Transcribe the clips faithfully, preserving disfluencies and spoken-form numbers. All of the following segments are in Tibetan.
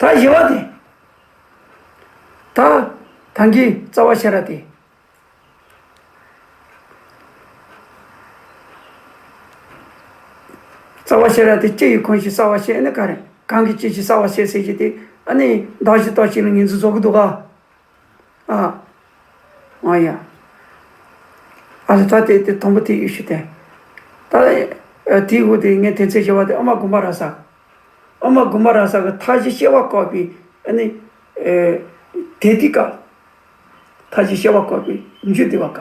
ད་བཞི་བ་དེ། ད་ད་གིན་རྩ་བ་ཤེས་རབ་དེ། རྩ་བ་ཤེས་རབ་དེ་སྤྱི་ཡི་ཁོངས་ཞིག་གསལ་བ་ཤེས་ནི་ག་རེ། གང་གི་སྤྱི་ཞིག་གསལ་བ་ཤེས་ཟེར་གྱི་དེ་ཨ་ནི་གདགས་གཞི་རྟག་གཅིག་ལ་ངོས་འཛིན་བཟོ་གི་འདུག་ག་ཨ། ཨ་ཡ། ཨ་ལ་ད་དེ་དེ་དང་པོ་དེ་ཡོད་ཤི་དེ། ད་ཨ་དེའི་འོག་དེ་ངས་དེ་ཚོད་བྱས་པ་དེ་ཨ་མ་དགོངས་པ་རབ་གསལ། ཨ་མ་དགོངས་པ་རབ་གསལ་གྱི་མཐའ་བཞི་སྐྱེ་བ་བཀག་པའི་ཨ་ནི་ཨེ་དེ་དེ་ཀ་མཐའ་བཞི་སྐྱེ་བ་བཀག་པའི་འཇུག་བདེ་བ་བཀག་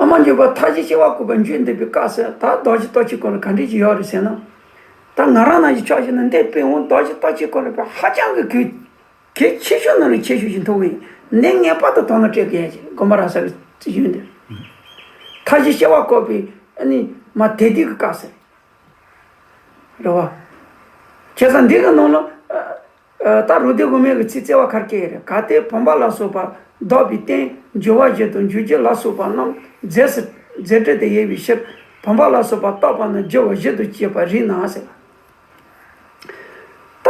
ཨ་མ་འཇུག་པ་མཐའ་བཞི་སྐྱེ་བ་བཀག་པའི་འཇུག་བདེ་བའི་བཀག་ཟེར། ད་གདགས་གཞི་རྟག་གཅིག་སྐོར་ལ་ག་འདྲ་ཞིག་ཡོད་རེད་ཟེར་ན། ད་ང་རང་ནང་བཞིན་ཆགས་ཞིག་ན་འདས་པའི་འོང་གདགས་གཞི་རྟག་གཅིག་སྐོར་ལ་ཧ་ཅང་གི་གལ་གལ་ཆེ་ཤོས་ནང་ལ་ཆེ་ཤོས་ཤིག་མཐོང་གི་ཡིན། འདི་ངེས་པར་དུ་དོ་སྣང་སྤྲད་དགོས་ཡ་ཞིག་དགོངས་པ་རབ་གསལ་གྱི་ཡོན་ཏན། མཐའ་བཞི་སྐྱེ་བ་བཀག་པའི་ཨ་ནི་མ་དེ་དུས་ཀྱི་བཀག་ཟེར། རེད་བ། བྱས་ཙང་འདི་གི་ནང་ལ་ཨ་ཨ་ད་རོ་སྡེ་དབུ་མའི་གི་ཚིག་བརྩེ་བ་གར་སྐྱེ་ཡི་རེད། གལ་ཏེ་བུམ་པ་ལ་སོགས་པ་གདགས་པའི་རྟེན་འབྱུང་བ་བཞི་དང་འབྱུང་འགྱུར་ལ་སོགས་པ་རྣམས་རྫས་སུ་རྫས་སྒྲིབ་ཏུ་དབྱེ་བའི་ཕྱིར། བུམ་པ་ལ་སོགས་པ་བཏགས་པ་ནི་རྒྱུ་བ་བཞི་དང་བཅས་པ་རིགས་ན་ཟེར། ད།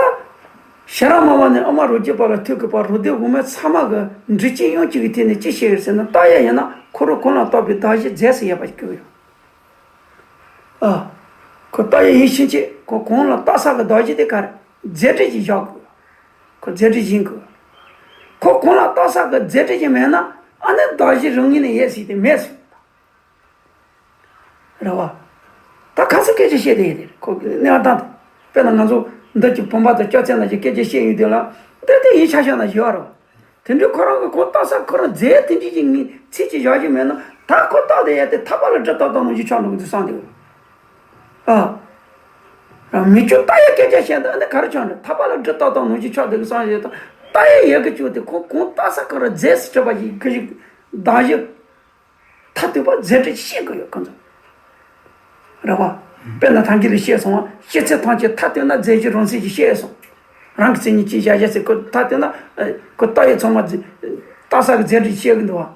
ཤེས་རབ་སྨྲ་བ་ནས་ཨ་མ་རོ་བརྒྱུད་པ་ལ་ཐུག་གི་བར་རོ་སྡེ་དབུ་མ་ཚང་མ་གི་འགྲེལ་བྱེད་ཡང་གཅིག་གི་ཐད་ནས་ཅི་བཤད་ཡོད་ཟེར་ན། རྟགས་ཡང་ཡིན་ན་ཁོ་རང་གང་ལ་བཏགས་པའི་གདགས་གཞི་རྫས་སུ་ཡོད་པ་ཞིག་ཡོད། ཨ། ཁོ་རྟགས་ཡང་ཡིན་ཕྱིན་ཆད་ཁོ་གང་ལ་བཏགས་ས་གི་གདགས་གཞི་དེ་ག་རེ། རྫས་སྒྲིབ་ཅིག་བཞག་དགོས། ཁོ་རྫས་སྒྲིབ་ཡིན་དགོས། ཁོ་གང་ལ་བཏགས་ས་གི་རྫས་སྒྲིབ་ཅིག་མེད་ན་ཨ་ནི་གདགས་གཞི་རང་ངོས་ནས་ཡོད་ཟེར་དེ་མེད་ཟེར། རེད་བ། ད་ག་ཚོད་སྐད་ཆ་བཤད་དེ་ཡིན་དེ་ཁོ་གནས་བ་དང་། དཔེར་ན་ང་ཚོ་འདི་གི་བུམ་པ་དང་ལྕགས་ཚན་ནང་གི་སྐད་ཆ་བཤད་ཡོང་དུས་ལ་འདི་དེ་ཡིན་ཆ་ཤ་ན་ཞུ་བ་རེད་བ། དེ་འདྲའི་ཁོ་རང་གི་ཁོ་བཏགས་ས་ཁོ་རང་རྫས་དེ་འདྲའི་གི་ངའི་ཚིག་གཅིག་བཞག་གི་མེད་ན་ད་ཁོ་བཏགས་དེ་ཡ་དེ་ཐག་པ་ལ་གྲི་བཏགས་བཏགས་ནང་བཞིན་ཆགས་འགྲོ་གི་འདུག་བསམ་དེ། ཨ། རང་མི་ཆོས་ལྟ་ཡ་སྐད་ཆ་བཤད་འདི་ཨ་ནི་ག་རེ་ཆགས་འདྲ། ཐག་པ་ལ་གྲི་བཏགས་བཏགས་ནང་བཞིན་ཆགས་འདུག་གི་བསམ་ཞེས་དང་ལྟ་ཡ་ཡོད་གི་ཆུ་དེ་ཁོ་གང་བཏགས་ས་ཁོ་རང་རྫས་སུ་གྲུབ་པ་ཞིག་གི་ཞིག་གདགས་གཞི། མཐར་ཐུག་པ་རྫས་སྒྲིབ་ཤེས་དགོས་ཡོད་ཁོ་ཚོ། རེད་བ། དཔེར་ན་ཐང་གི་ལ་བཤད་སོང་བ། ཤེས་ཚད་ཐམས་ཅད་མཐར་ཐུག་ན་རྫས་གཞི་རང་མཚན་གྱིས་ཤེས་སོང་། རང་གི་མཚན་ཉིད་ཀྱིས་གཞལ་བྱ་ཟེར་ཁོ་མཐར་ཐུག་ན་ཨ་ཁོ་ལྟ་ཡོད་ཚང་མ་རྫས་བཏགས་ས་གི་རྫས་སྒྲིབ་ཤེས་གི་འདུག་བ།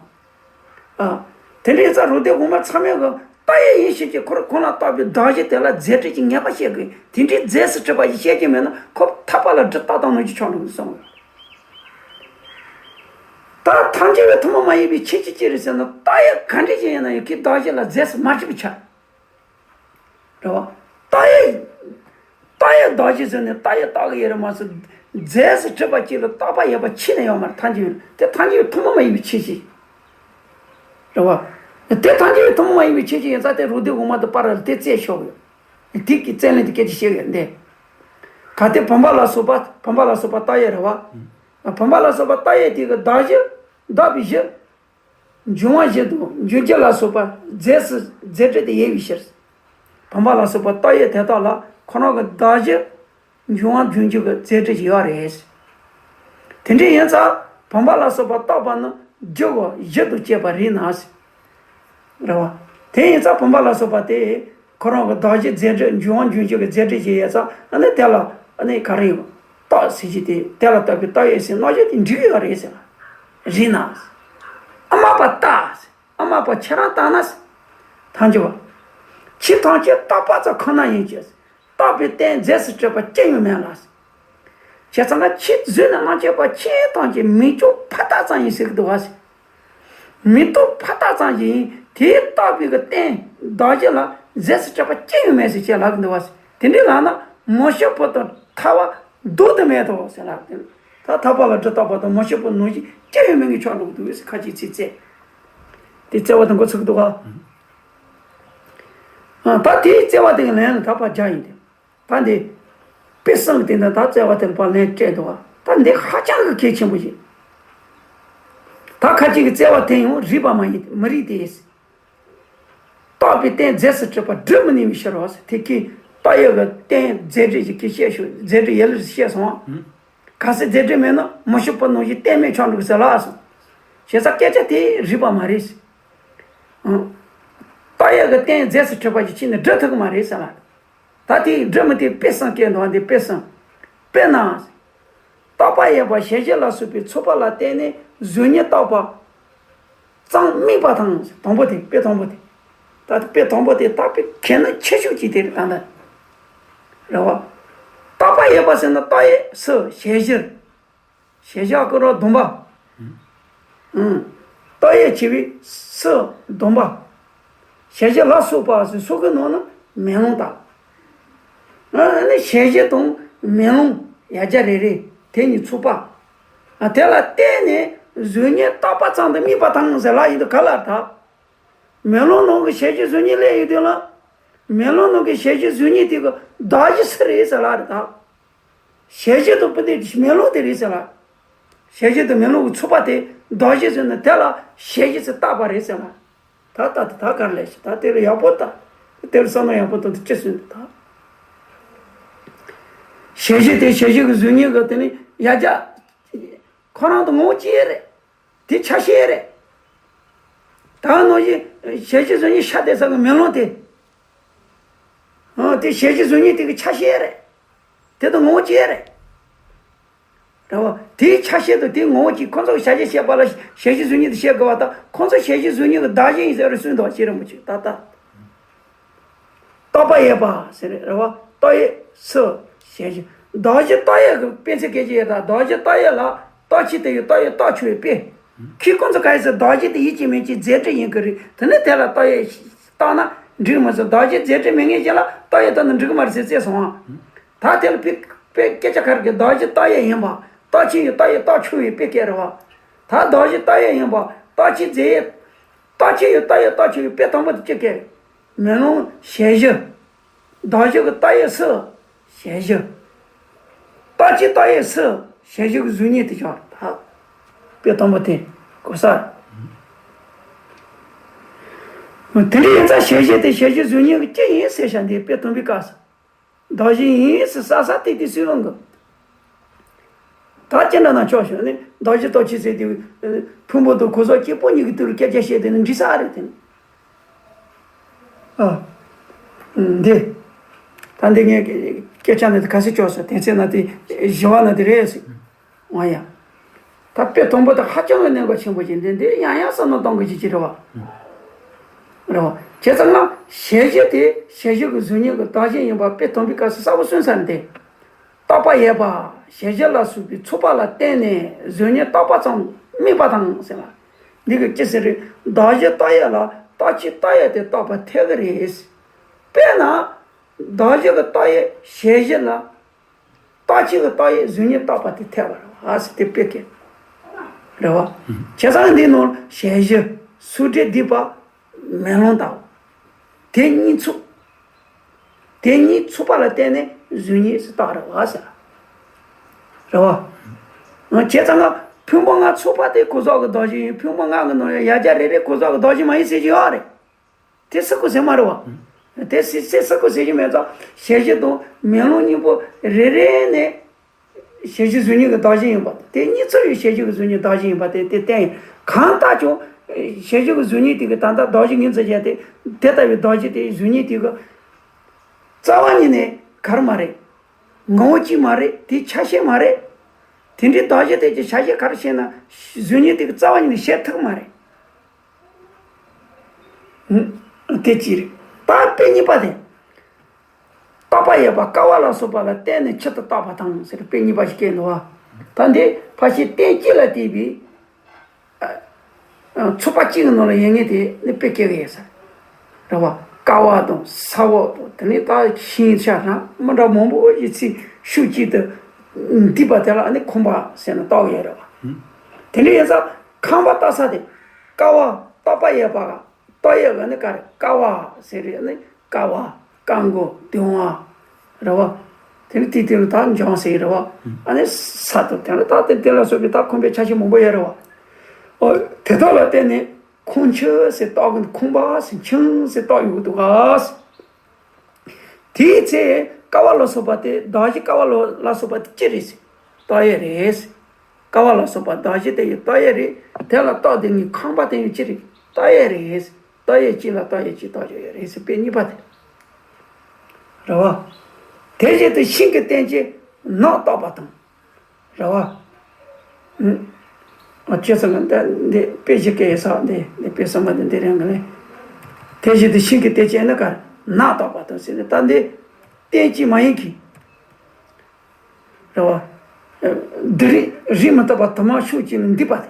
ཨ། དེ་འདྲའི་རྩ་རོ་སྡེ་དབུ་མ་ཚང་མས་གི་ལྟ་ཡ་ཡིན་ཕྱིན་ཆད་ཁོ་རང་གང་ལ་བཏགས་པའི་གདགས་གཞི་དེ་ལ་རྫས་སྒྲིབ་ཀྱི་ངེས་པ་བཤད་དགོས། དེ་འདྲའི་རྫས་སུ་གྲུབ་པ་ཞིག་བཤད་ཀྱི་མེད་ན་ཁོ་ཐག་པ་ལ་གྲི་བཏགས་བཏགས་ནང་བཞིན་ཆགས་འགྲོ་གི་སོང་། ད་ཐམས་ཅད་པའི་ཐུན་མོང་མ་ཡིན་པའི་ཁྱད་ཆོས་ཅི་རེད་ཟེར་ན། ལྟ་ཡ་ག་འདྲ་ཞིག་ཡིན་ན་ཡང་ཁོའི་གདགས་གཞི་ལ་རྫས་སུ་མ་གྲུབ་པ་ཆགས། རེད་བ། ལྟ་ཡ། ལྟ་ཡ་གདགས་གཞི་ཟེར་ནས་ལྟ་ཡ་བཏགས་གི་ཡོད་རེད་མ་ཟད། རྫས་སུ་གྲུབ་པ་གཅིག་ལ་བཏགས་པ་ཡོད་པ་ཕྱི་ནས་ཡོད་མ་རེད། ཐམས་ཅད་ཡོད་དེ་ཐམས་ཅད་ཡོད་ཐུན་མོང་མ་ཡིན་པའི་ཁྱད་ཆོས། རེད་བ། དེ་ཐམས་ཅད་ཡོད་ཐུན་མོང་མ་ཡིན་པའི་ཁྱད་ཆོས་ཡིན་ཙང་དེ་རོ་སྡེ་དབུ་མ་དང་པར་ར་དེ་རྩད་ཆོད་ཡོད། དེ་གི་རྩད་ལེན་དེ་སྐད་ཆ་བཤད་ཡོད་འདི། གལ་ཏེ་བུམ་པ་ལ་སོགས་པ་བུམ་པ་ལ་སོགས་པ་ལྟ་ཡ་རེད་བ། བུམ་པ་ལ་སོགས་པ་ལྟ་ཡ་དེ་གི་གདགས་གཞི་གདགས་པའི་གཞི། འབྱུང་བ་བཞི་དང་འབྱུང་འགྱུར་ལ་སོགས་པ་རྫས་སུ་རྫས་སྒྲིབ་ཏུ་དབྱེ་བའི་ཕྱིར། བུམ་པ་ལ་སོགས་པ་ལྟ་ཡས་དེ་དག་ལ་ཁོ་རང་གི་གདགས་གཞི་འབྱུང་བ་འབྱུང་འགྱུར་གྱི་རྫས་སྒྲིབ་ཡོད་རེད། དེ་འདྲ་ཡིན་ཙང་བུམ་པ་ལ་སོགས་པ་བཏགས་པ་ནི་རྒྱུ་བ་བཞི་དང་བཅས་པ་རིགས་ན། རེད་བ། དེ་ཡིན་ཙང་བུམ་པ་ལ་སོགས་པ་དེ་ཁོ་རང་གི་གདགས་གཞི་རྫས་སྒྲིབ་འབྱུང་བ་འབྱུང་འགྱུར་གྱི་རྫས་སྒྲིབ་ཅིག་ཡོད་ཙང་ཨ་ནི་དེ་ལ་ཨ་ནི་ག་རེ་ཡོད། བཏགས་ཟེར་གྱི་དེ་དེ་ལ་བཏགས་པའི་བཏགས་ཡས་ཟེར་རྣམ་གཞག་དེ་འགྲིག་ཡོད་རེད་ཟེར་བ། རིགས་ན། ཨ་མ་པ་བཏགས་ཟེར། ཨ་མ་པ་ཁྱེད་རང་བཏགས་ན། ཐམས་ཅད་པ། ཁྱེད་ཐམས་ཅད་བཏགས་པ་ཙམ་ཁོ་ན་ཡིན་གྱི། བཏགས་པའི་རྟེན་རྫས་སུ་གྲུབ་པ་ཅི་ཡང་མེད་ལ། བྱས་ཙང་ན་ཁྱེད་གཟུགས་ནས་རྣམ་དཔྱོད་པ་ཁྱེད་ཐམས་ཅད་མིང་ཆོས་ཕ་བཏགས་ཙམ་ཡིན་ཟེར་གྱི་འདུག་བ། མིང་ཐོགས་ཕ་བཏགས་ཙམ་ཞིག་ཡིན། དེའི་བཏགས་པའི་གི་རྟེན་གདགས་གཞི་ལ་རྫས་སུ་གྲུབ་པ་ཅི་ཡང་མེད་ཟེར་ཁྱེད་ལབ་ཀྱི་འདུག་བ། དེ་འདྲའི་ལབ་ན་མ་ཤི་བུ་དང་ཐལ་བ་ལྡོག་ཏུ་མེད་དོ་ཟེར་ལབ་ཀྱི་འདུག་ད་ཐལ་བ་ལ་གྲི་བཏགས་པ་དང་མ་ཤི་བུ་ནང་བཞིན་ཅི་ཡང་མེད་ངེས་ཆགས་འགྲོ་གི་འདུག་ཟེར་ཁ་ཅིག་ཚིག་བཙལ། དེ་བཙལ་བ་དང་འགོ་ཚུགས་ཀྱི་འདུག་ག་ཨ། ད་དེའི་བཙལ་བ་དེ་གི་ལན་ལ་ད་ཕར་རྒྱག་ཡིན་ཏེ། ད་འདི། དཔེ་གསུམ་གྱི་སྟེང་ནས་ད་བཙལ་བ་དེ་ལ་ཕར་ལན་སྤྲད་འདུག་ག་ད་འདི་ཧ་ཅང་གི་གལ་ཆེན་པོ་ཞིག་ད་ཁ་ཅིག་གིས་བཙལ་བ་དེ་ཡང་རིགས་པ་མ་ཡིན་མི་རིགས་ཏེ། བཏགས་པའི་རྟེན་རྫས་སུ་གྲུབ་པ་སྒྲུབ་མི་ནུས་པའི་ཕྱིར་རོ། དེ་གིས་བཏགས་ཡས་ཀྱི་རྟེན་རྫས་སྒྲིབ་ཀྱི་སྐད་བཤད་ཞུ་རྫས་སྒྲིབ་ཡིན་ལ་བཤད་སོང་བ། གལ་སྲིད་རྫས་སྒྲིབ་མེད་ན་མ་ཤི་བུ་ནང་བཞིན་རྟེན་མེད་ཆགས་འགྲོ་གི་ཟེར་ལབ་སོང་། བྱས་ཙང་སྐད་ཆ་དེ་རིགས་པ་མ་རེད། ཨང་། བཏགས་ཡས་ཀྱི་རྟེན་རྫས་སུ་གྲུབ་པ་ཞིག་ཕྱིན་ནས་སྒྲུབ་ཐུབ་ཀྱི་མ་རེད་ཟེར་ལ། ད་དེ་སྒྲུབ་མི་ཐུབ་དཔེ་གསུམ་སྐྱེལ་འདུག་འདི་དཔེ་གསུམ། དཔེར་ན། བཏགས་པ་ཡོད་པ་ཞལ་བཞི་ལ་སོགས་པའི་ཚོགས་པ་ལ་བརྟེན་ནས་གཟུགས་བརྙན་བཏགས་པ། ཙམ་དམིགས་པ་དང་དང་པོ་དེ་དཔེ་དང་པོ་དེ། ད་དཔེ་དང་པོ་དེ་ད་དཔེ་གལ་གནད་ཆེ་ཤོས་ཅིག་དེ་རེད་ད་ལྟ། རེད་བ། རྟག་པ་ཡོད་པ་ཟེར་ན་རྟག་ཡོད་སུ་ཞལ་བཞི། ཞལ་བཞི་ཀུན་རོ་སྡོམ་པ། ཨང་། རྟག་ཡོད་ཆེ་བའི་སུ་སྡོམ་པ། ཞལ་བཞི་ལ་སོགས་པ་ཟེར་སོགས་ཀྱི་ནང་ན་མེ་ལོང་དང་། ཨ་ནི་ཞལ་བཞི་དང་མེ་ལོང་ཡ་གྱལ་རེ་རེ་དེ་གཉིས་ཚོགས་པ། ཨ་དེ་ལ་བརྟེན་ནས་གཟུགས་བརྙན་རྟག་པ་ཙམ་དུ་དམིགས་པ་དང་ཟེར་ལ་ཡིན་དུ་ག་ལ་དག་མེ་ལོང་ནང་གི་ཞལ་བཞི་གཟུགས་བརྙན་ལས་ཡོད་དུས་ལ། མེ་ལོང་ནང་གི་ཞལ་བཞི་གཟུགས་བརྙན་དེ་གི་གདགས་གཞི་སུ་རེད་ཟེར་ལ་རེད་དག་ཞལ་བཞི་དང་སྤུན་ཟླ་དེ་མེ་ལོང་དེ་རེད་ཟེར་ལ། ཞལ་བཞི་དང་མེ་ལོང་གི་ཚོགས་པ་དེ་གདགས་གཞི་ཟེར་ན་དེ་ལ་ཞལ་བཞི་ཟེར་བཏགས་པ་རེད་ཟེར་ལ། ད་ལྟ་དེ་ད་གར་ལས་ཤིག་ད་དེ་ལ་ཡག་པོ་ལྟ། དེ་ལ་བསམ་བློ་ཡག་པོ་གཏོང་དུ་ཅི་སུན་དུ་ད། ཞལ་བཞི་དེ་ཞལ་བཞི་གི་གཟུགས་བརྙན་གི་དེ་ནི་ཡ་གྱལ། ཁོ་རང་དུ་ངོ་བོ་གཅིག་རེད། དེ་ཆ་ཤས་རེད། ད་ནང་བཞིན་ཞལ་བཞི་གཟུགས་བརྙན་ཤར་བསྡད་ས་གི་མེ་ལོང་དེ། ཨ་དེ་ཞལ་བཞི་གཟུགས་བརྙན་དེ་གི་ཆ་ཤས་རེད། དེ་དང་ངོ་བོ་གཅིག་རེད། རེད་བ། དེའི་ཆ་ཤས་དང་དེའི་ངོ་བོ་གཅིག་ཁོ་ཚོ་གི་བྱ་བྱེད་བཤད་པ་ལ་ཞལ་བཞི་གཟུགས་བརྙན་དུ་བཤད་དགོས་པ་དང་ཁོ་ཚོ་ཞལ་བཞི་གཟུགས་བརྙན་གི་གདགས་གཞི་ཡིན་ཟེར་རུ་སུན་དུ་བ་ཤེས་རིན་པོ་ཆེ་ད་ལྟ། རྟག་པ་ཡོད་པ་ཟེར་རེད་བ། རྟག་ཡོད་སུ་ཞལ་བཞི། གདགས་གཞི་རྟག་ཡོད་ཀྱི་དཔེ་ཚིག་སྐད་ཅིག་ཡོད་ད་གདགས་གཞི་རྟག་ཡོད་ལ་རྟག་ཆོས་དེ་ཡོད་རྟག་ཡོད་རྟག་ཆོས་ཡོད་དཔེ། ཁྱེད་ཀུན་ཚོ་ག་ཡོད་ཟེར་གདགས་གཞི་དེ་ཡིད་ཀྱི་མིན་གྱི་རྫས་གྲུབ་ཡིན་གྱི་རེད་དེ་ནི་དེ་ལ་རྟག་ཡོད་བཏགས་ན་འགྲིག་མ་ཟེར་གདགས་གཞི་རྫས་གྲུབ་མེད་ངེས་ཅན་ལ་རྟག་ཡོད་བཏགས་ན་འགྲིག་གི་མ་རེད་ཟེར་བརྩད་སོང་ཨ། ད་དེ་ལ་དཔེ་དཔེ་སྐད་ཆ་ག་རེ་གི་གདགས་གཞི་རྟག་ཡོད་ཡིན་པ་རྟག་ཆོས་ཡོད་རྟག་ཡོད་རྟག་ཆོས་ཡོད་དཔེ་སྐད་རེད་བ། ད་གདགས་གཞི་རྟག་ཡོད་ཡིན་པ་རྟག་ཆོས་རྫས་ཡོད། རྟག་ཆོས་ཡོད་རྟག་ཡོད་རྟག་ཆོས་ཡོད་དཔེ་དང་པོ་དེ་ཅི་སྐད། མེ་ལོང་ཞལ་བཞི། གདགས་གཞི་གི་རྟག་ཡོད་སུ། ཞལ་བཞི། རྟག་ཆོས་རྟག་ཡོད་སུ། ཞལ་བཞི་གི་གཟུགས་བརྙན་དེ་ཆགས་ད། དཔེ་དང་པོ་དེ་གོ་ས། དེ་འདྲ་ཡིན་ཙང་ཞལ་བཞི་དེ་ཞལ་བཞི་གཟུགས་བརྙན་གི་ཅི་ཡིན་ཟེར་བྱ་འདི་དཔེ་དང་པོའི་སྐབས་སུ། གདགས་གཞི་ཡིན་ཟེར་ས་ས་ཏིག་ཏིག་སུས་འོང་གི། ད་ཅི་འདྲ་ན་ཆོག་ཤོག་ནི་གདགས་གཞི་རྟག་ཆོས་ཟེར་དུས་ཕུང་པོ་དང་གོ་ས་གཅིག་པོ་གཉིས་ཀྱི་དུས་ལ་སྐད་ཆ་བཤད་དེ་ནི་འགྲིག་ས་རེད་དེ་ནི། ཨ། འདི། ད་འདི་ངས་སྐད་ཆ་ནི་ག་སེ་ཆོག་ས་དེ་ཚེ་ན་དེ་བཞི་བ་ན་དེ་རེད་ཟེར། ང་ཡ། ད་དཔེ་དང་པོ་དེ་ཧ་ཅང་གི་གནད་འགག་ཆེན་པོ་ཅིག་འདི་འདི་ཡང་ཡང་བསམ་བློ་གཏོང་དགོས་ཀྱི་ཅིག་རེད་བ། རེད་བ། བྱས་ཙང་ན་ཞལ་བཞི་དེ་ཞལ་བཞི་གི་གཟུགས་བརྙན་གྱི་གདགས་གཞི་ཡིན་པ་དཔེ་དང་པོའི་སྐབས་སུ་གསལ་པོ་གསུངས་ཚར་འདི། རྟག་པ་ཡོད་པ་ཞལ་བཞི་ལ་སོགས་པའི་ཚོགས་པ་ལ་བརྟེན་ནས་གཟུགས་བརྙན་རྟག་པ་ཙམ་དམིགས་པ་དང་ཟེར་ལ། འདི་གི་ཅི་ཟེར་རེད་གདགས་གཞི་རྟག་ཡོད་ལ་རྟག་ཆོས་རྟག་ཡོད་དེ་རྟག་པ་འཐད་གི་རེད། དཔེར་ན། གདགས་གཞི་གི་རྟག་ཡོད་ཞལ་བཞི་ལ། རྟག་ཆོས་ཀྱི་རྟག་ཡོད་གཟུགས་བརྙན་རྟག་པ་དེ་ཐེབས་པ་རེད་བ་ཟེར་དེ་དཔེ་སྐད། རེད་བ། བྱས་ཙང་འདིའི་ནང་ཞལ་བཞི་སུ་འབྲེལ་སྡིག་པ་མེ་ལོང་དང་། དེ་གཉིས་ཚོགས། དེ་གཉིས་ཚོགས་པ་ལ་བརྟེན་ནས་གཟུགས་བརྙན་ཟེར་བཏགས་རེད་བ་ཟེར། རེད་བ། བྱས་ཙང་ཕུང་པོ་ལྔ་ཚོགས་པ་དེ་གོ་ས་གི་གདགས་གཞི་ཡིན་ཕུང་པོ་ལྔ་གི་ནང་ཡང་ཡ་གྱལ་རེ་རེ་གོ་ས་གི་གདགས་གཞི་མ་ཡིན་ཟེར་གྱི་ཡོད་རེད། དེ་སུ་ཁོ་ཟེར་མ་རེད་བ། དེ་སི་སི་སུ་ཁོ་ཟེར་གྱི་མེད་ཙང་ཞལ་བཞི་དང་མེ་ལོང་གཉིས་པོ་རེ་རེ་ནས་ཞལ་བཞི་གཟུགས་བརྙན་གྱི་གདགས་གཞི་ཡིན་པ་དེ་གཉིས་ཚོ་ཡི་ཞལ་བཞི་གི་གཟུགས་བརྙན་གདགས་གཞི་ཡིན་པ་དེ་དེ་བསྟན་ཡིན་གང་ལྟར་ཀྱང་ཞལ་བཞི་གི་གཟུགས་བརྙན་དེ་གི་ད་ལྟ་གདགས་གཞི་ངོས་འཛིན་བྱས་ཏེ་དེ་ལྟ་བུའི་གདགས་གཞི་དེ་གཟུགས་བརྙན་དེ་གི་རྩ་བ་ཉིད་ནས་ག་རེ་མ་རེད། ངོ་བོ་གཅིག་མ་རེད་དེ་ཆ་ཤས་མ་རེད། དེ་འདྲའི་གདགས་གཞི་དེ་གི་ཆ་ཤས་ག་རེ་བཤད་ན་གཟུགས་བརྙན་དེ་གི་རྩ་བ་ཉིད་ནས་བཤད་ཐུབ་མ་རེད། དེ་གཅིག་རེད། ད་དཔེ་གཉིས་པ་དེ། རྟག་པ་ཡོད་པ་ཀ་བ་ལ་སོགས་པ་ལ་བརྟེན་ནས་ཆེད་དུ་བཏགས་པ་དང་ཟེར་དཔེ་གཉིས་པ་ཞིག་སྐྱེས་འདུག་བ། ད་འདི་ཕར་ཕྱིན་རྟེན་གཅིག་ལ་བརྟེན་པའི་ཚོགས་པ་གཅིག་གི་ནང་ལ་ཡོད་ངེས་དེ་ནི་དཔེ་སྐྱེ་གི་ཡོད་ས་རེད་བ། ཀ་བ་དང་ས་འོག་དང་དེ་ནས་ད་ཤིང་ཤ་ར་མི་འདྲ་མང་པོ་ཡི་ཚིག་ཤུགས་གཅིག་ཏུ་འདུས་པ་དེ་ལ་ནི་ཁང་པ་ཟེར་ནས་བཏགས་ཡོད་རེད་བ། དེ་འདྲ་ཡིན་ཙང་ཁང་པ་བཏགས་ས་དེ་ཀ་བ་རྟག་པ་ཡོད་པ། རྟག་ཡོད་ལ་ནི་ཀ་རེ་ཀ་བ་ཟེར་རེད་ནི་ཀ་བ་ཀ་མགོ་དུང་བ་རེད་བ། དེ་ནི་ཏི་ཏི་ལ་ད་འཇང་ཟེར་རེད་བ། ཨ་ནི་ས་དང་དེ་ལ་ད་དེ་དེ་ལ་སོགས་པའི་ད་ཁང་པའི་ཆ་ཤས་མང་པོ་ཡོད་རེད་བ། ཨོ་དེ་དག་ལ་བརྟེན་ནས་ཁང་ཆུང་ཟེར་བཏགས་གི་ཁང་པ་ཟེར་ཆུང་ཟེར་བཏགས་ཡོད་འདུག་ག་དེའི་ཚེ་ཀ་བ་ལ་སོགས་པ་དེ་གདགས་གཞི་ཀ་བ་ལ་སོགས་པ་དེ་ཅི་རེད་ཟེར་རྟག་ཡོད་རེད། ཀ་བ་ལ་སོགས་པ་གདགས་གཞི་དེ་ཡི་རྟག་ཡོད་རེད། དེ་ལ་རྟགས་དེ་ཉིད་ཁང་པ་དེ་ཡི་ཅི་རེད་རྟག་ཡོད་རེད། རྟག་ཡོད་གཅིག་ལ་རྟག་ཡོད་གཅིག་རྟགས་ཡོད་རེད་ཟེར་དཔེ་གཉིས་པ་དེ། རེད་བ། དེ་བཞིན་དུ་ཤིང་གི་རྟེན་གྱི་ནགས་བཏགས་པ་དང་། རེད་བ། ཨ་ཅེ་ས་ང་འདི་འདི་དཔེ་ཞིག་སྐད་ཡོད་ས་འདི་འདི་དཔེ་གསར་མ་འདི་འདི་རེད་ང་ལས། དེ་བཞིན་དུ་ཤིང་གི་རྟེན་གྱི་ནི་གར་ནགས་བཏགས་པ་དང་ཟེར་ནས་ད་འདི་རྟེན་གྱི་མ་ཡིན་གྱི། རེད་བ། འདི་རིགས་རིགས་མི་རྟག་པ་དུ་མ་ཤོག་ཅིག་ནི་འདུས་པ་དེ།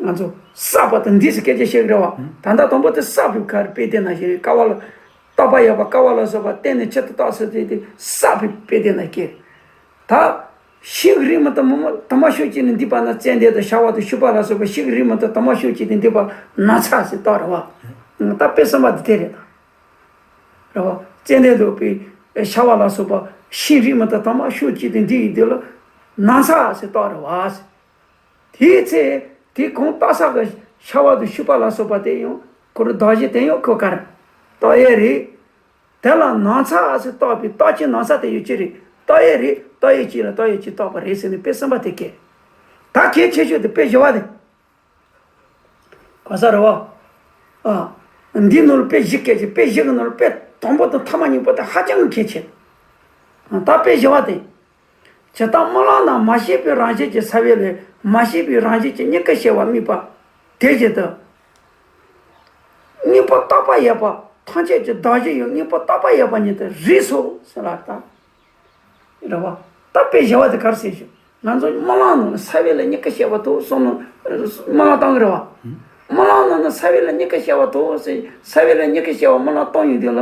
ང་ཚོ་བསགས་པ་དང་འདུས་སུ་སྐད་ཆ་བཤད་ཀྱི་རེད་བ། ད་ལྟ་དང་པོ་དེ་བསགས་པའི་ཁར་དཔེ་དེ་ན་ཞིག་རེད། ཀ་བ་ལ། རྟག་པ་ཡོད་པ་ཀ་བ་ལ་སོགས་པ་བརྟེན་ནས་ཆེད་དུ་བཏགས་ཟེར་དེ་དེ་བསགས་པའི་དཔེ་དེ་ན་སྐད། ད། ཤིང་རིགས་མི་རྟག་མི་དུ་མ་ཤོག་ཅིག་ནི་འདུས་པ་ན་ཙན་དན་དང་ཤ་བ་དང་ཤུ་པ་ལ་སོགས་པ་ཤིང་རིགས་མི་རྟག་དུ་མ་ཤོག་ཅིག་ནི་འདུས་པ་ན་ཚ་ཟེར་རྟགས་རེད་བ། ད་དཔེ་གསུམ་པ་འདི་དེ་རེད་ད། རེད་བ། ཙན་དན་དང་དཔེ་ཤ་བ་ལ་སོགས་པ་ཤིང་རིགས་མི་རྟག་དུ་མ་ཤོག་ཅིག་ནི་འདུས་ཡིན་དུས་ལ་ན་ཚ་ཟེར་རྟགས་རེད་བ། དེའི་ཚེ་དེ་གང་རྟགས་གསལ་གྱི་ཤ་བ་དང་ཤུ་པ་ལ་སོགས་པ་དེ་ཡང་ཁོ་རང་གདགས་གཞི་དེ་ཡང་ཁོ་ག་རེ་རྟགས་ཡས་རེད། དེ་ལ་ན་ཚ་ཟེར་རྟགས་པའི་རྟགས་ཀྱི་ན་ཚ་དེ་ཡོད་ཀྱི་རེད། རྟགས་ཡས་རེད། རྟགས་ཡས་གཅིག་ལ་རྟགས་ཡས་གཅིག་རྟགས་པ་རེད་ཟེར་ནས་དཔེ་གསུམ་པ་དེ་སྐད། ད་གལ་ཆེ་ཤོས་དེ་དཔེ་བཞི་བ་དེ། ག་ས་རེད་བ། ཨ། འདིའི་ནང་ལ་དཔེ་བཞི་སྐད་ཀྱི་དཔེ་བཞི་གི་ནང་ལ་དཔེ་དང་པོ་དང་ཐ་མ་གཉིས་པོ་དེ་ཧ་ཅང་གི་གལ་ཆེ། ད་དཔེ་བཞི་བ་དེ། ཇི་ལྟར་རྨི་ལམ་ན་མ་སྐྱེས་པའི་རང་བཞིན་གྱི་ས་བོན་ལས་མ་སྐྱེས་པའི་རང་བཞིན་གྱི་མྱུ་གུ་སྐྱེ་བ་དམིགས་པ་དེ་བཞིན་དུ། དངོས་པོ་རྟག་པ་ཡོད་པ་ཐམས་ཅད་ཀྱི་གདགས་གཞི་ཡང་དངོས་པོ་རྟག་པ་ཡོད་པ་ཉིད་དུ་རིགས་སོ་ཟེར་ལ་ད། རེད་བ། ད་དཔེ་བཞི་བ་དེ་ག་རེ་ཟེར་ཞུ། ང་ཚོ་རྨི་ལམ་ནང་ལ་ས་བོན་ལས་མྱུ་གུ་སྐྱེ་བ་ཐོག་སོང་ནོ། རྨི་ལམ་བཏང་གི་རེད་བ། རྨི་ལམ་ནང་ན་ས་བོན་ལས་མྱུ་གུ་སྐྱེ་བ་ཐོག་ཟེར་ས་བོན་ལས་མྱུ་གུ་སྐྱེ་བ་རྨི་ལམ་བཏང་ཡོང་དུས་ལ།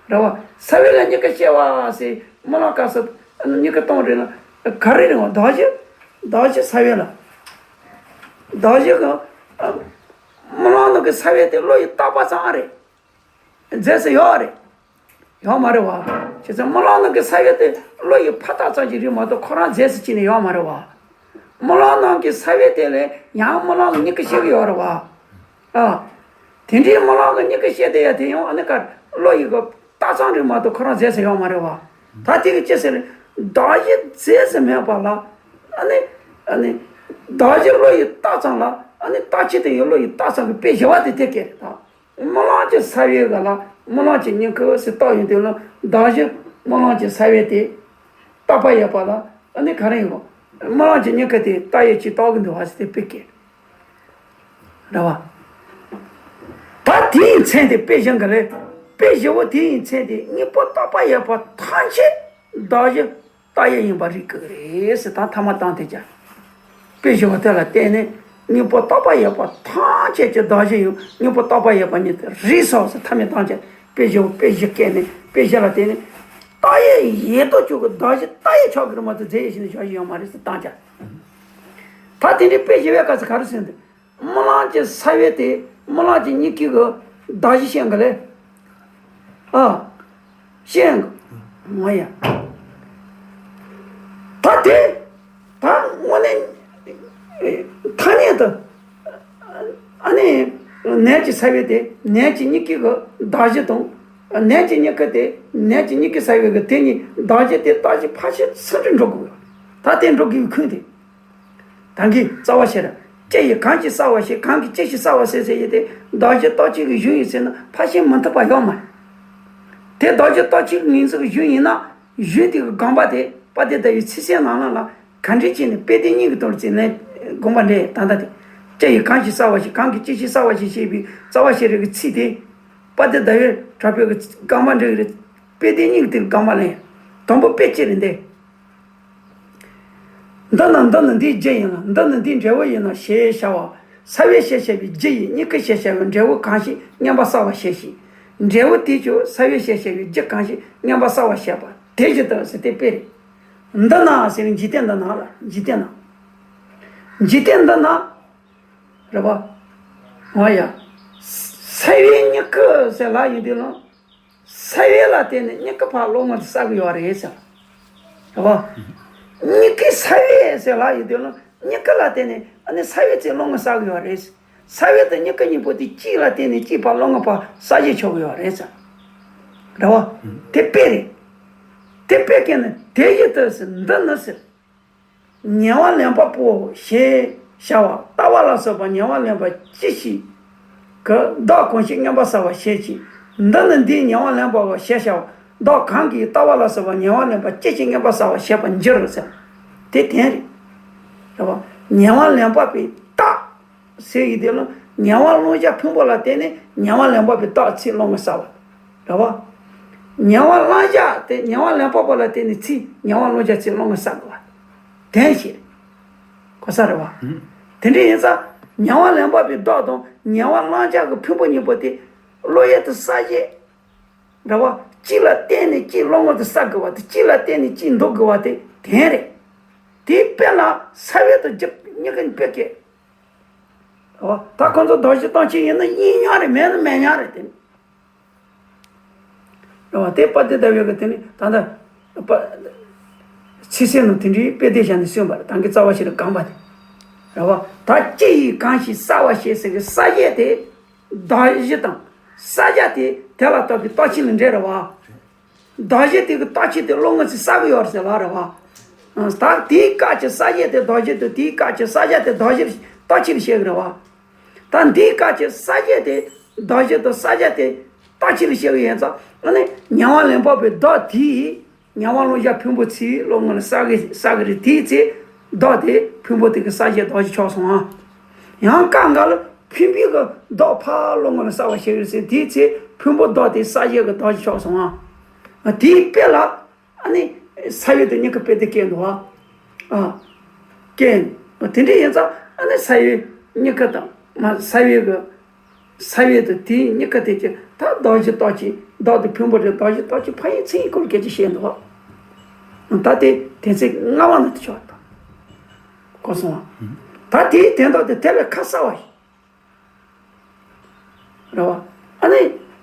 རེད་བ། ས་བོན་ལས་མྱུ་གུ་སྐྱེ་བ་ཟེར་རྨི་ལམ་སྐབས་སུ་མྱུ་གུ་གཏོང་རེད་ན་ག་རེ་རེད་བ། གདགས་གཞི། གདགས་གཞི་ས་བོན་ལ། གདགས་གཞི་གི། རྨི་ལམ་ནང་གི་ས་བོན་དེ་བློ་ཡི་རྟག་པ་ཙམ་རེད། རྫས་སུ་ཡོད་རེད། ཡོད་མ་རེད་བ། བྱས་ཙང་རྨི་ལམ་ནང་གི་ས་བོན་དེ་བློ་ཡི་ཕ་རྟགས་ཙམ་ཞིག་རེད་མ་གཏོགས་ཁོ་རང་རྫས་སུ་སྐྱེས་ནས་ཡོད་མ་རེད་བ། རྨི་ལམ་ནང་གི་ས་བོན་དེ་ལས་ཡང་རྨི་ལམ་གི་མྱུ་གུ་སྐྱེ་གི་ཡོད་རེད་བ། ཨ། དེ་འདྲའི་རྨི་ལམ་གི་མྱུ་གུ་སྐྱེ་དེ་ཡ་དེ་ཡང་ཨ་ནི་ཀར་བློ་ཡི་གི་རྟགས་ཙམ་རེད་མ་གཏོགས་ཁོ་རང་རྫས་སུ་ཡོད་མ་རེད་བ། ད་དེ་གི་ཅི་ཟེར། གདགས་གཞི་རྫས་སུ་མེད་པ་ལ། ཨ་ནི། ཨ་ནི། གདགས་གཞི་བློ་ཡི་རྟགས་ཙམ་ལ། ཨ་ནི་རྟག་ཆད་དུ་ཡོད་བློ་ཡི་རྟགས་ཙམ་གྱི་དཔེ་བཞི་བ་དེ་དེ་སྐད་རེད་ད། རྨི་ལམ་གྱི་ས་བོན་ག་ལ་རྨི་ལམ་གྱི་མྱུ་གུ་ཟེར་བཏགས་ཡོང་དུས་ལ་གདགས་གཞི་རྨི་ལམ་གྱི་ས་བོན་དེ་རྟག་པ་ཡོད་པ་ལ་ཨ་ནི་ག་རེ་ཡོད། རྨི་ལམ་གྱི་མྱུ་གུ་དེ་རྟག་ཡོད་ཅེས་བཏགས་ཀྱི་འདུག་བ་ཟེར་ཏེ་དཔེ་སྐད་རེད་བ། ད་དེའི་མཚན་དེ་དཔེ་བཞི་ག་ལས་དཔེ་བཞི་བོ་དེའི་མཚན་དེ་དངོས་པོ་རྟག་པ་ཡོད་པ་ཐམས་ཅད་གདགས་གཞི། རྟགས་ཡོད་ཡིན་པར་རིགས་དགོས་རེད་ཟེར་ད་ཐ་མ་བཏང་དེ་ཀྱང་། དཔེ་བཞི་བ་དེ་ལ་བརྟེན་ནས་དངོས་པོ་རྟག་པ་ཡོད་པ་ཐམས་ཅད་ཀྱི་གདགས་གཞི་ཡང་དངོས་པོ་རྟག་པ་ཡོད་པ་ཉིད་དུ་རིགས་སོ་ཟེར་ཐ་མ་བཏང་ཀྱང་དཔེ་བཞི་བ་དཔེ་བཞི་བཀལ་ནས་དཔེ་བཞི་ལ་བརྟེན་ནས་རྟགས་ཡོད་ཡོད་དོ་ཅོག་གི་གདགས་གཞི་རྟགས་ཡོད་ཆགས་ཀྱི་རེད་མ་གཏོགས་རྫས་ཡོད་བཞིན་དུ་ཆགས་ཀྱི་ཡོད་མ་རེད་ཟེར་བཏང་ཀྱང་། ད་དེ་འདྲའི་དཔེ་བཞི་བའི་སྐབས་སུ་ག་རེ་ཟེར་འདུག་རྨི་ལམ་གྱི་ས་བོན་དེ་རྨི་ལམ་གྱི་མྱུ་གུ་གི་གདགས་གཞི་ཤེས་གི་ལས། ཨ། ཤེས་གི། ང་ཡ། ད་དེ། ད་དངོས་གནས། ཐ་སྙད་དུ། ཨ་ནི། ནད་ཀྱི་ས་བོན་དེ་ནད་ཀྱི་མྱུ་གུ་གི་གདགས་གཞི་དང་། ནད་ཀྱི་མྱུ་གུ་དེ་ནད་ཀྱི་མྱུ་གུ་ས་བོན་གི་དེ་གཉིས་གདགས་གཞི་དེ་རྟགས་གཞི་ཕལ་ཆེར་ཚུར་འགྲོ་དགོས། ད་དེ་འགྲོ་དགོས་པའི་ཁུངས་དེ། ད་གིན་རྩ་བ་ཤེས་རབ། ཅི་ཡིས་གང་ཞིག་གསལ་བར་བྱེད། གང་གིས་ཅི་ཞིག་གསལ་བར་བྱེད་ཟེར་ཡི་དེ་གདགས་གཞི་རྟག་གཅིག་གི་གཞུང་ཡིན་ཟེར་ན་ཕལ་ཆེར་མི་འཐད་པ་ཡོད་མ་རེད། དེ་གདགས་གཞི་རྟག་གཅིག་གི་ངོས་འཛིན་གྱི་གཞུང་ཡིན་ན་གཞུང་དེ་གི་དགོངས་པ་དེ་དཔལ་ལྡན་ཟླ་བའི་ཚིག་གསལ་ནང་ལ་ལ་ག་འདྲས་བྱས་ནས་དཔལ་ལྡན་གཉིས་ཀྱི་དོན་ཚིག་ནས་དགོངས་པ་འགྲེལ་ད་ལྟ་དེ། ཅི་ཡིས་གང་ཞིག་གསལ་བར་བྱེད། གང་གིས་ཅི་ཞིག་གསལ་བར་བྱེད་ཅེས་པའི་རྩ་བ་ཤེས་རབ་ཀྱི་ཚིག་དེ། དཔལ་ལྡན་ཟླ་བའི་གྲགས་པའི་གི་དགོངས་པ་འགྲེལ་གྱི་རེད། དཔལ་ལྡན་གཉིས་ཀྱི་དེ་གི་དགོངས་པ་ལེན། དང་པོ་དཔེ་ཅི་རེད་འདི། འདི་ནི་འདི་ནི་འདིའི་རྒྱུ་ཡིན་ལ། འདི་ནི་འདིའི་འབྲས་བུ་ཡིན་ནོ་ཞེས་བྱ་བ། ས་བོན་ཞེས་བྱ་བའི་རྒྱུ་ཡིས་མྱུ་གུ་ཞེས་བྱ་བའི་འབྲས་བུ་གང་ཞིག་མངོན་པར་གསལ་བར་བྱེད་ཅིང་། འབྲས་བུ་དེས་ཀྱང་ས་བོན་ཞེས་བྱ་བའི་རྒྱུ་གང་ཞིག་མངོན་པར་གསལ་བར་བྱེད་པ་དེ་བཞིན་དུ་ཟེར་ཏེ་དཔེ་རེད། འདི་ན་ཟེར་ནས་འཇིག་རྟེན་འདི་ན་ལ་འཇིག་རྟེན་ན། འཇིག་རྟེན་འདི་ན། རེད་པ། འོ་ཡ། ས་བོན་མྱུ་གུ་ཟེར་ལབ་ཡོང་དུས་ལ། ས་བོན་ལ་བརྟེན་ནས་མྱུ་གུ་ཕར་བློ་ངོར་གསལ་གི་ཡོད་རེད་ཟེར། རེད་པ། མྱུ་གུ་ས་བོན་ཟེར་ལབ་ཡོང་དུས་ལ་མྱུ་གུ་ལ་བརྟེན་ནས་ཨ་ནི་ས་བོན་ཚོའི་བློ་ངོར་གསལ་གི་ཡོད་རེད། ས་བོན་དང་མྱུ་གུ་གཉིས་པོ་དེ་གཅིག་ལ་བརྟེན་ནས་གཅིག་ཕར་བློ་ངོར་ཕར་གསལ་བྱེད་ཆོག་གི་ཡོད་རེད་ཟེར། རེད་པ། དེ་དཔེ་རེད། དེ་དཔེ་སྐད་ནི་དེ་བཞིན་དུ་ཟེར་འདི་ནི་ཟེར། ཉེ་བར་ལེན་པ་པོ་ཞེས་བྱ་བ་ལྟ་བ་ལ་སོགས་པ་ཉེ་བར་ལེན་པ་ཅི་ཞིག་གིས་བདག་གང་ཞིག་མངོན་པར་གསལ་བར་བྱེད་ཅིང་། འདི་ནི་འདིའི་ཉེ་བར་ལེན་པའོ་ཞེས་བྱ་བ་བདག་གང་གིས་ལྟ་བ་ལ་སོགས་པ་ཉེ་བར་ལེན་པ་ཅི་ཞིག་མངོན་པར་གསལ་བར་བྱེད་པར་འགྱུར་ཟེར། དེ་དོན་རེད། རེད་པ། ཉེ་བར་ལེན་པ་པའི་རྟགས་ཟེར་ཡི་དེ་ལ་ཉེ་བར་ལེན་བྱ་ཕུང་པོ་ལ་བརྟེན་ནས་ཉེ་བར་ལེན་པ་པའི་རྟགས་ཚིག་བློ་ངོར་གསལ་བ། རེད་པ། ཉེ་བར་བླང་བྱ་དེ་ཉེ་བར་ལེན་པ་པོ་ལ་བརྟེན་ནས་ཚིག་ཉེ་བར་བླང་བྱ་ཚིག་བློ་ངོར་གསལ་དགོས་པ། དེ་བྱས། གོ་ས་རེད་བ། དེ་འདྲ་ཡིན་ཙང་ཉེ་བར་ལེན་པ་པའི་བདག་དང་ཉེ་བར་བླང་བྱ་གི་ཕུང་པོ་གཉིས་པོ་དེ་བློ་ཡུལ་དུ་གསལ་བྱེད། རེད་བ། གཅིག་ལ་བརྟེན་ནས་གཅིག་བློ་ངོར་དུ་གསལ་དགོས་པ་དེ་གཅིག་ལ་བརྟེན་ནས་གཅིག་འདོགས་དགོས་པ་དེ་དེ་རེད། དེའི་དཔེ་ལ་ས་བོན་དང་རྒྱུ་གཉིས་ཀ་ནི་དཔེ་བཀོད། རེད་བ། ད་ཁོང་ཚོ་རྡོ་རྗེ་རྟགས་ཅན་ཡིན་ན་ཡིན་མཉམ་རེད། མེད་ན་མེད་མཉམ་རེད་དེ། རེད་བ། དེ་དཔལ་ལྡན་ཟླ་བའི་གི་དེ་ནི་ད་ལྟ་དཔེ་ཚིག་གསལ་ནང་དེ་འདྲའི་དཔེ་དེ་བཞག་ནས་གསུངས་པ་རེད། ད་གི་རྩ་བ་ཞིག་ལ་གང་པ་དེ། རེད་བ། ད་ཅི་ཡིས་གང་ཞིག་གསལ་བར་བྱེད་ཟེར་གི་གསལ་བྱེད་དེ། གདགས་གཞི་དང་གསལ་བྱ་དེ་དེ་ལ་ལྟོས་པའི་རྟགས་ཆོས་ལ་འབྲེལ་རེད་བ། གདགས་གཞི་དེ་གི་རྟགས་ཆོས་དེ་བློ་ངོར་ཅིག་གསལ་གི་ཡོད་རེད་ཟེར་ལ་རེད་བ། ད་དེའི་སྐབས་ཀྱི་གསལ་བྱེད་དེ་གདགས་གཞི་དང་དེའི་སྐབས་ཀྱི་གསལ་བྱ་དེ་གདགས་གཞི་རྟགས་ཆོས་ལ་བཤད་གི་རེད་བ། ད་འདིའི་སྐབས་ཀྱི་གསལ་བྱེད་དེ་གདགས་གཞི་དང་གསལ་བྱ་དེ་རྟགས་ཆོས་ལ་བཤད་གི་ཡིན་ཙང་ཨ་ནི་ཉེ་བར་ལེན་པ་པོའི་བདག་དེས། ཉེ་བར་བླང་བྱ་ཕུང་པོ་ཚིག་བློ་ངོར་གསལ་གི་གསལ་གི་རེད། དེའི་ཚེ་བདག་དེ་ཕུང་པོ་དེ་གི་གསལ་བྱེད་གདགས་གཞི་ཆགས་སོང་ང་། ཡང་སྐབས་འགའ་ལ་ཕུང་པོའི་གི་བདག་ཕར་བློ་ངོར་གསལ་བར་བྱེད་གི་རེད་ཟེར། དེའི་ཚེ་ཕུང་པོ་བདག་དེ་གསལ་བྱེད་གི་གདགས་གཞི་ཆགས་སོང་ང་། དེའི་དཔེ་ལ་ཨ་ནི་ས་བོན་དང་གཉིས་ཀ་དཔེ་དེ་བཀོད་འདུག་བ། ཨ། བཀོད། དེ་འདྲ་ཡིན་ཙང་ཨ་ནི་ས་བོན་གཉིས་ཀ་དང་ས་བོན་གི་ས་བོན་དང་དེའི་གཉིས་ཀ་དེ་ཀྱི་ད་གདགས་གཞི་རྟགས་ཅན། བདག་དང་ཕུང་པོ་རེད། གདགས་གཞི་རྟགས་ཅན་ཕན་ཡོན་མཚན་ཉིད་སྐོར་སྐད་ཆ་བཤད་འདུག་བ། ད་དེ་དོན་ཚན་ལྔ་པ་ནང་དུ་ཆགས་པ་དང་། གོ་སོང་བ། ད་དེའི་དོན་དག་དེ་དེ་ལས་ཁ་གསལ་བ་ཡིན། རེད་བ། ཨ་ནི་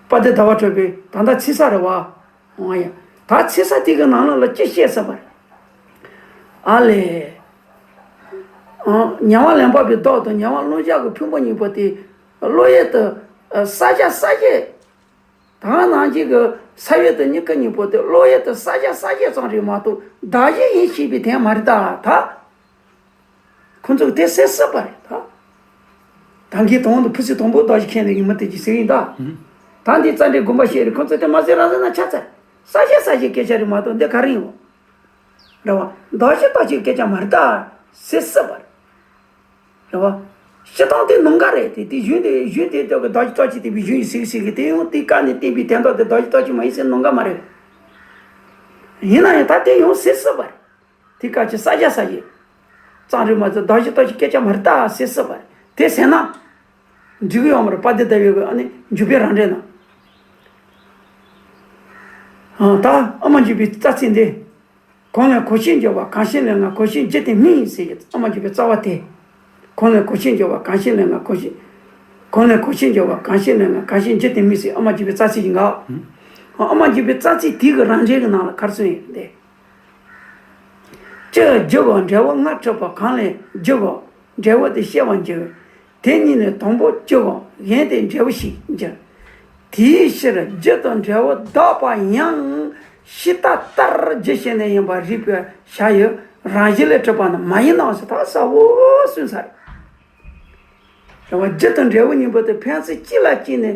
དཔལ་ལྡན་ཟླ་བ་གྲགས་པའི་ད་ལྟ་ཚིག་གསལ་རེད་བ། འོང་ཡ། ད་ཚིག་གསལ་དེ་གི་ནང་ལོགས་ལ་ཅི་བཤད་ཟེར་བ་རེད། ཨ་ལས། ཨང་། ཉེ་བར་ལེན་པ་པོའི་བདག་དང་ཉེ་བར་བླང་བྱ་གི་ཕུང་པོ་གཉིས་པོ་དེ་བློ་ཡུལ་དུ་གསལ་བྱ་གསལ་བྱེད། ད་ནང་བཞིན་གྱི་ས་བོན་དང་གཉིས་ཀ་གཉིས་པོ་དེ་བློ་ཡུལ་དུ་གསལ་བྱ་གསལ་བྱེད་ཙམ་རེད་མ་གཏོགས་གདགས་གཞི་ཡིན་ཞེས་པའི་དོན་མ་རེད་ད། ད་ཁོ་ཚོས་དེ་ཟེར་སྲིད་པ་རེད་ད། ད་གིན་དང་དུ་ཕུ་སི་དང་པོ་གདགས་གཞི་མཁན་ནས་མི་དེ་ཅིག་ཟེར་ཡིན་ད། ད་འདི་རྩ་འགྲེལ་དགོངས་པ་བཤད་རེད། ཁོ་ཚོས་དེ་མ་ཟེར་རང་ཟེར་ན་ཆ་ཚང་། གསལ་བྱ་གསལ་བྱེད་སྐད་ཆ་རེད་མ་གཏོགས་འདི་ག་རེ་ཡིན་འོ། རེད་བ། གདགས་གཞི་རྟགས་ཅན་སྐད་ཆ་མ་རེད་ད། ཟེར་སྲིད་པ་རེད། རེད་བ། སྤྱིར་བཏང་དེ་ནང་འགལ་རེད་དེ། དེ་གཞུང་དེ་གཞུང་དེ་ལྟ་བུའི་གདགས་གཞི་རྟགས་ཅན་བསྟན་པའི་གཞུང་ཡིན་ཟེར་ཟེར་གི་དེ་ཡང་དེའི་སྐབས་ནས་བསྟན་པའི་དོན་དག་དེ་གདགས་གཞི་རྟགས་ཅན་མ་ཡིན་ཟེར་ནང་འགལ་མ་རེད། ཡིན་ན་ཡང་ད་དེ་ཡང་ཟེར་སྲིད་པ་རེད། དེ་སྐབས་ཀྱི་གསལ་བྱ་གསལ་བྱེད་ཙམ་རེད་མ་གཏོགས་གདགས་གཞི་རྟགས་ཅན་སྐད་ཆ་མ་རེད་ད་ཟེར་སྲིད་པ་རེད། དེ་ཟེར་ན། འགྲིག་གི་ཡོད་མ་རེད། དཔལ་ལྡན་ཟླ་བའི་གི་ཨ་ནི་འཇུག་པའི་རང་འགྲེལ་ན། ཨ། ད་ཨ་མ་འཇུག་པའི་རྩ་ཚིག་འདི། གང་ལས་གོ་ཆེན་འགྱུར་བ་གང་ཞིག་ལས་ང་། གང་ཞིག་འགྱུར་དེ་མིན་ཟེར་གྱི་ཨ་མ་འཇུག་པའི་རྩ་བ་དེ། གང་ལས་གོ་ཆེན་འགྱུར་བ་གང་ཞིག་ལས་ང་། གང་ཞིག་གང་ལས་གོ་ཆེན་འགྱུར་བ་གང་ཞིག་ལས་ང་། གང་ཞིག་འགྱུར་དེ་མིན་ཟེར་ཨ་མ་འཇུག་པའི་རྩ་ཚིག་ཡིན་ག། ཨ་མ་འཇུག་པའི་རྩ་ཚིག་དེ་གི་རང་འགྲེལ་གྱི་ནང་ལ་ག་རེ་གསུངས་ཡོད་དེ། ཅི་འགྱུར་བ་འབྲས་བུ་ལྔ་འཁྲུལ་པ་གང་ལས་འགྱུར་བ། འབྲས་བུ་དེ་ཤེས་པར་འགྱུར། དེ་གཉིས་ནི་དང་པོར་གྱུར་པ་གཞན་དེ་འབྲས་བུ་ཞིག་འགྱུར། དེའི་ཕྱིར་རྒྱུ་དང་འབྲས་བུ་གདགས་པ་ཡང་ཕྱི་ལྟར་རྒྱུ་ཤེས་ནས་ཡིན་པར་རིག་པའི་ཆ་ཡི་རང་བཞིན་ལས་གྲུབ་པ་ནི་མ་ཡིན་ནོ་ཟེར། ད་གསལ་བོ་གསུངས་ཚར། རེད་བ། རྒྱུ་དང་འབྲས་བུ་གཉིས་པོ་དེ་ཕན་ཚུན་གཅིག་ལ་གཅིག་ནས་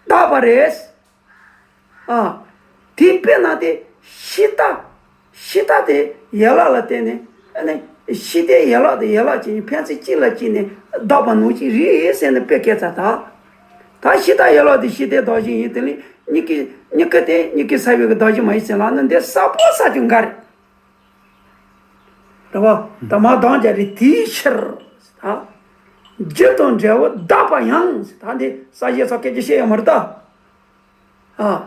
གདགས་པ་རེད། ཨ། དེ་དཔེར་ན་དེ་ཕྱི་ལྟ། ཕྱི་ལྟ་དེ་ཡན་ལག་ལ་བརྟེན་ནས་ཨ་ནི་ཕྱི་ལྟའི་ཡན་ལག་དང་ཡན་ལག་གཅིག་ཕན་ཚུན་གཅིག་ལ་གཅིག་ནས་གདགས་པ་ནང་བཞིན་རེད་ཟེར་ནས་དཔེ་བཀོད་ཚར་ད། ད་ཕྱི་ལྟ་ཡན་ལག་དེ་ཕྱི་ལྟའི་གདགས་གཞི་ཡིན། དེ་ལས་གཉིས་ཀའི་གཉིས་ཀ་དེ་གཉིས་ཀའི་ས་བོན་གྱི་གདགས་གཞི་མ་ཡིན་ཟེར་ལབ་ན་འདི་གསལ་པོ་གསལ་རྒྱུ་འགའ་རེད། རེད་བ། ད་མ་གདགས་རྒྱུ་རེད། དེའི་ཕྱིར། ད་རྒྱུ་དང་འབྲས་བུ་གདགས་པ་ཡང་ཟེར། ད་འདི་གསལ་བྱེད་སོགས་སྐད་ཆ་བཤད་ཡོད་མ་རེད་ད། ཨ།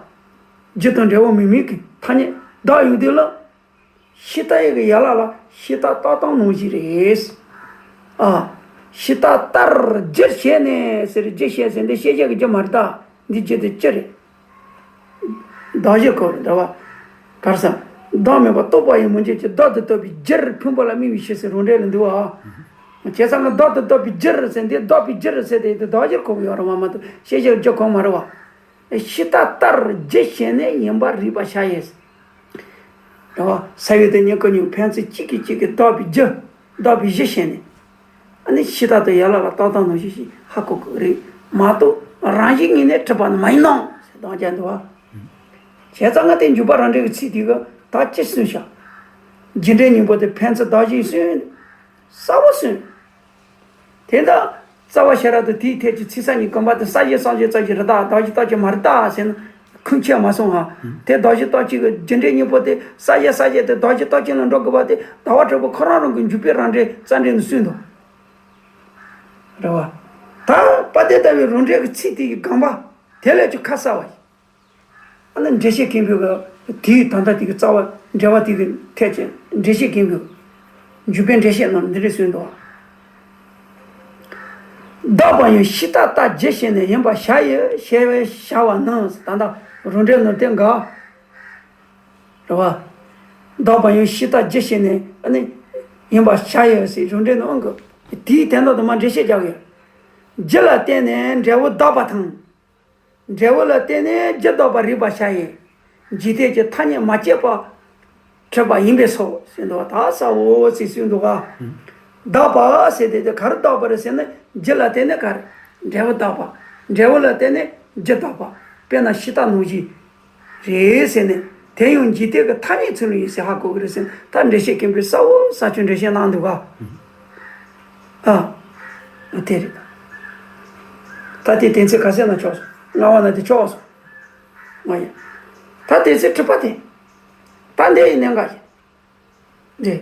རྒྱུ་དང་འབྲས་བུ་མི་དམིགས་ཀྱི་ཐ་སྙད་བདག་ཡོང་དུས་ལ། ཕྱི་ལྟ་ཡི་གི་ཡན་ལག་ལ་ཕྱི་ལྟ་ལྟ་སྟངས་ནང་བཞིན་རེད། ཨ། ཕྱི་ལྟ་ལྟར་རྒྱུ་བྱས་ནས་ཟེར། རྒྱུ་བྱས་ཟེར་འདི་ཤེས་བྱ་གི་རྒྱུ་མ་རེད་ད། འདི་རྒྱུ་དེ་ཅི་རེད། གདགས་གཞི་ཁོ་རེད་བ། ག་རེ་ཟེར། བདག་མེད་པར་རྟོགས་པ་ཡི་མུན་ཆད་ཀྱི། བདག་ཏུ་ལྟོས་པའི་རྒྱུར་ཕུང་པོ་ལ་དམིགས་པའི་ཕྱིར་ཟེར་རང་འགྲེལ་ལ་འདུག་བ། བྱས་ཙང་གི་བདག་ཏུ་ལྟོས་པའི་རྒྱུར་ཟེར་འདི་བདག་པའི་རྒྱུར་ཟེར་དེ་གདགས་གཞི་ཁོ་ཡོད་རེད་བ་མ་གཏོགས་ཤེས་བྱའི་རྒྱུ་ཁོ་མ་རེད་བ། ཕྱི་ལྟ་ལྟར་རྒྱུ་བྱས་ནས་ཡིན་པར་རིག་པའི་ཆ་ཡིས། རེད་བ། ས་བོན་དེ་གཉིས་ཀ་གཉིས་ཕན་ཚུན་གཅིག་གིས་གཅིག་གི་གདགས་པའི་རྒྱུ། གདགས་པའི་གཞི་བྱས་ནས། ཨ་ནི་ཕྱི་ལྟ་དང་ཡན་ལག་ལ་ལྟ་སྟངས་ནང་བཞིན་ཞིག་ཧ་གོ་གི་རེད་མ་གཏོགས་རང་བཞིན་ཉིད་ནས་གྲུབ་པ་ནི་མ་ཡིན་ནོ་ཟེར་གདགས་རྒྱུ་འདུག་བ། བྱས་ཙང་ང་དེ་འཇུག་པ་རང་འགྲེལ་གྱི་ཚིག་དེ་གི་ད་ཅི་གསུངས་ཤག་རྒྱུ་འབྲས་གཉིས་པོ་དེ་ཕན་ཚུན་གདགས་གཞི་གསུངས། གསལ་བོ་གསུངས། དེ་འདྲ་རྩ་བ་ཤེས་རབ་དང་དེའི་ཐད་ཀྱི་ཚིག་གསལ་གཉིས་དགོངས་པ་དེ་གསལ་བྱེད་གསལ་བྱེད་རྩ་ཆེ་རེད་ད། གདགས་གཞི་རྟགས་ཆེ་མ་རེད་ད་ཟེར་ན། ཁུངས་ཆད་མ་སོང་ང་། དེ་བདག་གཞན་བརྟག་དཔྱད་ཀྱི་རྒྱུ་འབྲས་གཉིས་པོ་དེ་གསལ་བྱེད་གསལ་བྱེད་དེ་བདག་གཞན་བརྟག་དཔྱད་ལ་འགྲོ་དགོས་པ་དེ་ཟླ་བ་དྲུག་པོ་ཁོ་རང་རང་གི་འཇུག་པའི་རང་འགྲེལ་རྩ་འགྲེལ་ནས་གསུངས་འདུག་རེད་བ། ད་དཔལ་ལྡན་ཟླ་བའི་རང་འགྲེལ་གྱི་ཚིག་དེ་ཡི་དགོངས་པ་དེ་ལས་ཀྱང་ཁ་གསལ་བ་ཡིན། ཨ་ནི་འགྲེལ་བཤད་མཁན་པོས་གི་དེའི་ད་ལྟ་དེ་གི་རྩ་བ་འགྲེལ་བ་དེ་གི་ཐད་ཀྱི་འགྲེལ་བཤད་མཁན་པོས་འཇུག་པའི་འགྲེལ་བཤད་ནང་འདི་འདྲ་གསུངས་འདུག་བ། བདག་པོ་ཡང་ཕྱི་ལྟར་བརྟག་རྒྱུ་བྱས་ནས་ཡིན་པར་བྱ་ཡི་ཞེས་བྱ་བ་ནི། ད་ལྟ་རང་འགྲེལ་ནང་དེ་འགའ། རེད་བ། བདག་པོ་ཡང་ཕྱི་ལྟར་རྒྱུ་བྱས་ནས་ཨ་ནི་ཡིན་པར་བྱ་ཡི་ཟེར་རང་འགྲེལ་ནང་ཨང་གི་དེའི་དོན་དག་དུ་མ་འགྲེལ་བཤད་རྒྱག་གི་ཡོད། རྒྱུ་ལ་བརྟེན་ནས་འབྲས་བུ་བཏགས་པ་དང་། འབྲས་བུ་ལ་བརྟེན་ནས་རྒྱུ་བཏགས་པ་རིགས་པར་བྱ་ཡི། འཇིག་རྟེན་གྱི་ཐ་སྙད་མ་སྐྱེས་པ་གྲུབ་པ་ཡིན་པས་སོ་ཟེར་འདུག་བ། ད་གསལ་བོ་ཟེར་གསུངས་འདུག་ག་བདག་པ་ཟེར་དེ་དེ་ག་རེ་བཏགས་པ་རེད་ཟེར་ན་རྒྱུ་ལ་བརྟེན་ནས་ག་རེ་འབྲས་བུ་བཏགས་པ། འབྲས་བུ་ལ་བརྟེན་ནས་རྒྱུ་བཏགས་པ། དཔེར་ན་ཕྱི་ལྟར་ནང་བཞིན་རེད་ཟེར་ནས་དེ་ཡང་འཇིག་རྟེན་གྱི་ཐ་སྙད་ཚུལ་ལ་ཡིན་ཟེར་ཧ་གོ་གི་རེད་ཟེར་ན་ད་འགྲེལ་བཤད་མཁན་པོས་གསལ་བོ་གསལ་ཆོད་འགྲེལ་བཤད་གནང་འདུག་ག་ཨ། དེ་རེད། ད་དེ་དོན་ཚན་ག་ཚད་ན་ཆོག་སོང་། ལྔ་བ་ན་དེ་ཆོག་སོང་། ང་ཡ། ད་དོན་ཚན་དྲུག་པ་དེ། ད་འདི་ཡི་གནད་འགག་ཡིན། འདི།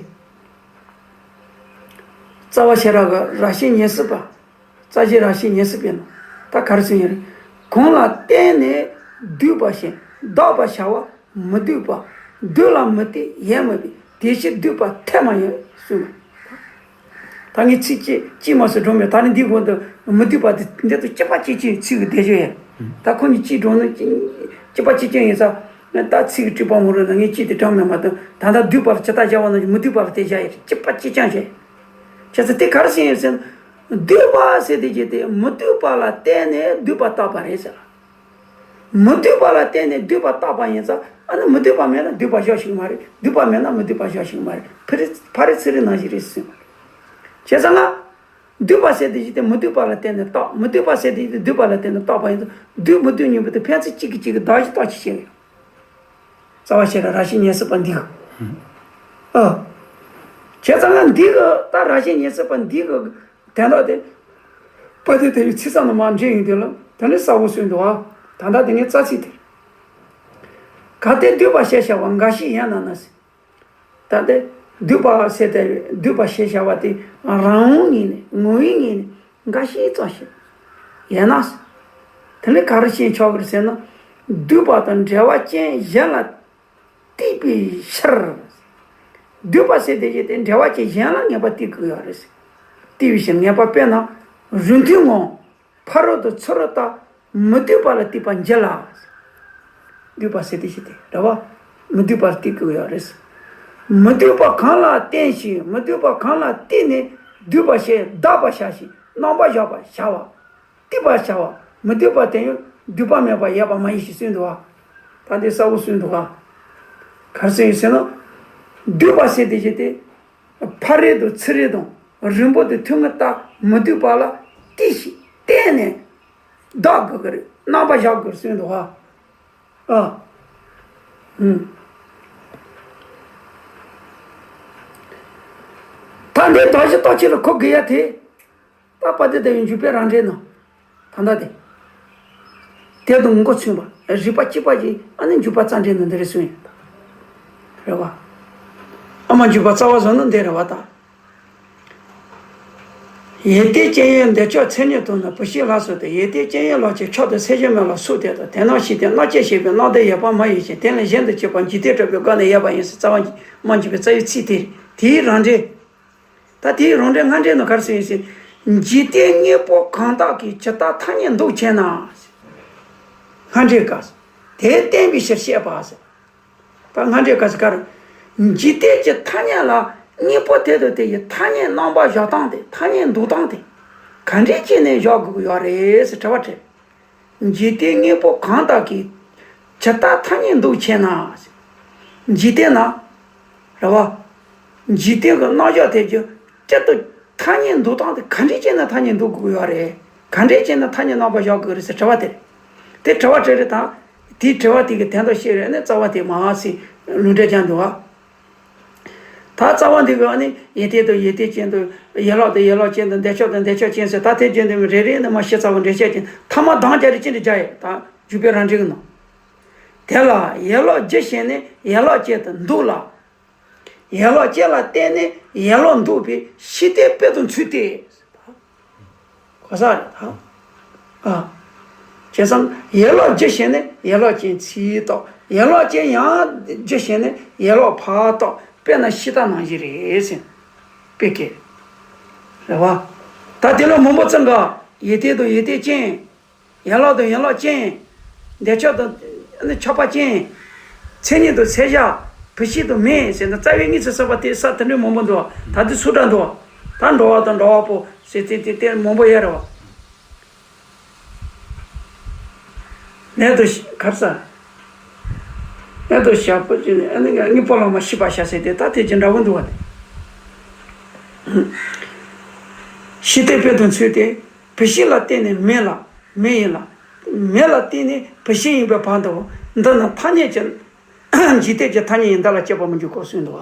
རྩ་བ་ཤེས་རབ་ཀྱི་རབ་བྱེད་ཉེར་སྲིད་པ། རྩ་བཤད་རབ་བྱེད་ཉེར་སྲིད་པའི་ནང་། ད་ག་རེ་གསུངས་ཡོད་རེད། གང་ལ་བརྟེན་ནས་སྡུད་པ་ཞེས་བརྟག་པར་བྱ་བ་མི་སྡུད་པ། སྡུད་ལ་མི་ལྟོས་ཡས་མི་སྡུད་དེ་ཕྱིར་སྡུད་པ་ཐལ་མ་ཡིན་གསུངས། ད་ངས་ཚིག་གཅིག་གཅིག་མ་ཟད་སྒྲོན་མེད། ད་ནི་འདིའི་སྒང་དུ་མི་སྡུད་པ་དེ་འདི་དུ་གཅིག་པ་གཅིག་རྐྱང་ཚིག་གི་བསྡད་རྒྱུ་ཡིན། ད་ཁོ་གཉིས་གཅིག་སྒྲོན་ནི་གཅིག་པ་གཅིག་རྐྱང་ཡིན་ཙང་ད་ཚིག་གི་དཀྲིས་པ་མོ་རུ་ན་ངས་གཅིག་དེ་དྲངས་མེད་མ་གཏོགས། ད་ལྟ་སྡུད་པར་ཇི་ལྟར་བྱ་བ་ནང་བཞིན་མི་སྡུད་པ་ལ་དེ་བྱ་ཡིན། གཅིག་པ་གཅིག་རྐྱང་བྱས། བྱས་ཙང་དེ་ག་རེ་ཟེར་ཡིན་ཟེར་ན། སྡུད་པ་ཟེར་དེ་ཅི་སྟེ་མི་སྡུད་པ་ལ་བརྟེན་ནས་སྡུད་པ་བཏགས་པ་རེད་ཟེར། མི་སྡུད་པ་ལ་བརྟེན་ནས་སྡུད་པ་བཏགས་པ་ཡིན་ཙང་ཨ་ནི་མི་སྡུད་པ་མེད་ན་སྡུད་པ་བཞག་ཤེས་ཀྱི་མ་རེད། སྡུད་པ་མེད་ན་མི་སྡུད་པ་བཞག་ཤེས་ཀྱི་མ་རེད། ཕ་རི་ཕ་རི་ཚིག་རིས་ནང་བཞིན་རེད་ཟེར། བྱས་ཙང་ང་། སྡུད་པ་ཟེར་དེ་ཅི་སྟེ་མི་སྡུད་པ་ལ་བརྟེན་ནས་བཏགས། མི་སྡུད་པ་ཟེར་དེ་ཅི་སྟེ་སྡུད་པ་ལ་བརྟེན་ནས་བཏགས་པ་ཡིན་ཙང་སྡུད་མི་སྡུད་གཉིས་པོ་དེ་ཕན་ཚུན་གཅིག་གིས་གཅིག་གི་བདག་གཞན་བརྟག་དཔྱད་བྱེད་ཀྱི་ཡོད། རྩ་བ་ཤེས་རབ་རབ་བྱེད་ཉེར་སྲིད་པ་འདི་གི་ཨ། བྱས་ཙང་ང་འདི་གི་ད་རབ་བྱེད་ཉེར་སྲིད་པ་འདི་གི་དོན་དག་དེ། དཔལ་ལྡན་ཟླ་བའི་ཚིག་གསལ་ནང་མར་འདྲེན་ཡོང་དུས་ལ་དོན་ནི་གསལ་བོ་གསུངས་འདུག་ཨ། ད་ལྟ་དེ་ངས་རྩ་ཚིག་དེ། གལ་ཏེ་སྡུད་པ་ཞེས་བྱ་བ་འགའ་ཞིག་ཡོད་ན་ན་ཟེར། ད་ལྟ་སྡུད་པ་ཟེར་ཏེ་སྡུད་པ་ཞེས་བྱ་བ་དེ་རང་དབང་ངོས་ནས་ངོ་བོའི་ངོས་ནས་འགའ་ཞིག་ཙམ་ཞིག་ཡོད་ན་ཟེར། དེ་ནི་ག་རེ་བྱས་ཆོག་གི་རེད་ཟེར་ན། སྡུད་པ་དང་འབྲེལ་བ་ཅན་གཞན་ལ་བརྟེན་པའི་ཕྱིར། སྡུད་པ་ཟེར་དེ་བཞིན་དེ་འབྲེལ་བ་ཅན་གཞན་ལ་ངེས་པར་བརྟེན་དགོས་ཡོད་རེད། བརྟེན་པའི་ཕྱིར་ངེས་པར་དཔེར་ན་རུས་མཐུའི་ངོ་ཕ་རོལ་ཏུ་ཚུ་རོལ་ལྟར་མི་སྡུད་པ་ལ་བརྟེན་པར་འགྱུར་ལ། སྡུད་པ་ཟེར་དེ་བཞིན་དེ་རེད་བ། མི་སྡུད་པ་ལ་བརྟེན་དགོས་ཡོད་རེད། མི་སྡུད་པ་གང་ལ་བརྟེན་ཞིང་མི་སྡུད་པ་གང་ལ་བརྟེན་ནས་སྡུད་པ་ཞེས་བརྟག་པར་བྱ་ཞིང་རྣམ་པར་གཞག་པར་བྱ་བ། བརྟག་པར་བྱ་བ། མི་སྡུད་པ་དེ་ཡང་སྡུད་པ་མེད་པར་ཡོད་པ་མ་ཡིན་ཞེས་གསུངས་འདུག་བ། ད་འདི་གསལ་བོ་གསུངས་འདུག་ག་ག་རེ་གསུངས་ཡོད་ཟེར་ན། སྡུད་པ་ཟེར་དེ་བཞིན་དེ། ཕ་རོལ་ཏུ་ཚུ་རོལ་དང་རིང་པོ་དེ་ཐུང་ངུ་ལྟར་མི་སྡུད་པ་ལ་བརྟེན་ཞིང་བརྟེན་ནས་བརྟག་དགོས་ཀྱི་རེད། རྣམ་པར་གཞག་དགོས་གསུངས་འདུག་ག་ཨ། ཨུམ། ད་འདི་བདག་གཞན་བརྟག་དཔྱད་ལ་གོ་དགོས་ཡ་དེ། ད་དཔལ་ལྡན་ཟླ་བའི་འཇུག་པའི་རང་འགྲེལ་ནང་། ད་ལྟ་དེ། དེ་དང་མགོ་མཚུངས་པ་རིགས་པ་གཅིག་པ་ཅིག་ཨ་ནི་འཇུག་པ་རྩ་འགྲེལ་ནང་འདི་རེད་གསུངས་ཡོད། རེད་བ། ཨ་མ་འཇུག་པ་རྩ་བ་བཟུང་ན་འདི་རེད་བ་ད། ཡིད་བརྟན་སྤྱན་གཡས་འདོད་ཆགས་མཚན་ཉིད་དང་ནི། བུ་ཤི་ལ་སོགས་ཏེ་ཡིད་བརྟན་སྤྱན་གཡས་ལ་ཆེ་མཆོག་ཏུ་སེམས་ཤིང་མོས་ལ་སོགས་དེ་དང་། དེ་ནང་བཞིན་ཏེ་རྣམ་དཔྱད་བྱེད་པའི་རྣམ་ལྡན་ཡོད་པ་མ་ཡིན་ཞིང་དེ་ལས་གཞན་དུ་གཅིག་པ་འཇིག་རྟེན་གྲགས་པའི་སྒོ་ནས་ཡོད་པ་ཡིན་ཟེར་རྩ་བ་མ་འཇུག་པའི་རྩ་བའི་ཚིག་དེ་རེད། དེའི་རང་འགྲེལ། ད་དེའི་རང་འགྲེལ་སྔ་འགྲེལ་ནང་ག་རེ་གསུངས་ཡོད་ཟེར། འཇིག་རྟེན་དངོས་པོ་གང་དག་གིས་ཇི་ལྟར་ཐ་སྙད་འདོགས་བྱེད་ན། སྔ་འགྲེལ་ག་དེ་བསྟན་པའི་ཕྱིར་བཤད་པ་ཟེར། ད་སྔ་འགྲེལ་ག་ཟེར་ག་རེ། འཇིག་རྟེན་གྱི་ཐ་སྙད་ལ་དངོས་པོ་དེ་དང་དེ་ཡི་ཐ་སྙད་རྣམ་པར་གཞག་སྟངས་དེ་ཐ་སྙད་འདོགས་སྟངས་དེ་ག་འདྲས་བྱས་ནས་བཞག་དགོས་ཀྱི་ཡོད་རེད་ཟེར་དྲི་བ་དྲིས། འཇིག་རྟེན་དངོས་པོ་གང་དག་གིས་ཇི་ལྟར་ཐ་སྙད་འདོགས་བྱེད་ན། འཇིག་རྟེན་ན། རེད་བ། འཇིག་རྟེན་གྱི་རྣམ་གཞག་དེ་ཀྱི་སྤྱི་དུ་ཐ་སྙད་འདོགས་སྟངས་དེ་ག་འདྲས་བྱས་ན་ཐ་སྙད་འདོགས་དགོས་ཀྱི་ཡོད་རེད། ག་འདྲས་བྱས་ན་ཐ་སྙད་རྣམ་པར་བཞག་དགོས་རེད་ཟེར་དྲི་བ་དེ་རེད། དེ་དྲི་བ་དྲིས་རེད་ད། དེའི་དྲི་བ་དེ་གི་དོན་དག་བཤད་རེད་ནས་རྩ་བ་དེ་མ་ཟེར་ལུང་འདྲེན་རྒྱག་འདུག་བ། ད་རྩ་བ་འདི་གི་ཨ་ནི་ཡིད་བརྟན་དང་ཡིད་བརྟན་ཅན་དང་ཡན་ལག་དང་ཡན་ལག་ཅན་དང་འདོད་ཆགས་དང་འདོད་ཆགས་ཅན་ཟེར་ད་དེ་རྒྱུན་དུ་རེ་རེ་ནས་མ་ཤེས་ཚ་བོ་འགྲེལ་བཤད་ཀྱི་ཐ་མ་གདངས་རྒྱག་རེ་ཅི་འདྲ་རྒྱག་ཡོད་ད་འཇུག་པའི་རང་འགྲེལ་གི་ནང་། དེ་ལ་ཡན་ལག་རྒྱུ་ཞེས་ནི་ཡན་ལག་ཅན་དུ་འདུག་ལ། ཡན་ལག་ཅན་ལ་བརྟེན་ནས་ཡན་ལག་འདུག་པའི་ཕྱི་ལྟས་དཔེ་དང་ཚུལ་ཏེ། གོ་ས་རེད་ད། ཨ། བྱས་ཙང་ཡན་ལག་རྒྱུ་ཞེས་ནི་ཡན་ལག་ཅན་ཚིག་རྟགས། ཡན་ལག་ཅན་ཡང་རྒྱུ་ཞེས་ནི་ཡན་ལག་ཕར་རྟགས། དཔེར་ན་ཕྱི་ལྟ་ནང་བཞིན་རེད་ཟེར། དཔེ་སྐད། རེད་བ། ད་དེ་ལ་མང་པོ་ཙམ་ག་ཡོད་དེ་དང་ཡོད་དེ་ཅན། ཡན་ལག་དང་ཡན་ལག་ཅན། འདོད་ཆགས་དང་ཆགས་པ་ཅན། མཚན་ཉིད་དང་མཚན་གཞག་བུད་ཤིང་དང་མེ་ཟེར་ན་རྩ་བའི་གཉིས་སུ་ཟགས་པ་དེ་ས་དེ་འདྲའི་མང་པོ་འདུག་ད་དེ་སུ་འདྲ་འདུག་ད་འགྲོ་བ་དང་འགྲོ་བ་པོ་ཟེར་དེ་དེ་དེ་མང་པོ་ཡོད་རེད་བ། ནད་དང་གར་ས། ནད་དང་ཞག་པོ་ཅན་ཨ་ནི་དངོས་པོ་ལ་མ་ཤི་བ་ཤ་ཟེར་དེ་ད་དེ་ཅི་འདྲ་བོ་འདུག་བ་དེ། ཕྱི་ལྟས་དཔེ་དང་ཚུལ་ཏེ། བུད་ཤིང་ལ་བརྟེན་ནས་མེ་ལ་མེ་ཡིན་ལ། མེ་ལ་བརྟེན་ནས་བུད་ཤིང་ཡིན་པའི་བར་དུ་འདི་ནི་ཐ་སྙད་ཀྱི་འཇིག་རྟེན་གྱི་ཐ་སྙད་ཡིན་འདི་ལ་དཔྱད་པ་མི་འཇུག་གོ་གསུངས་འདུག་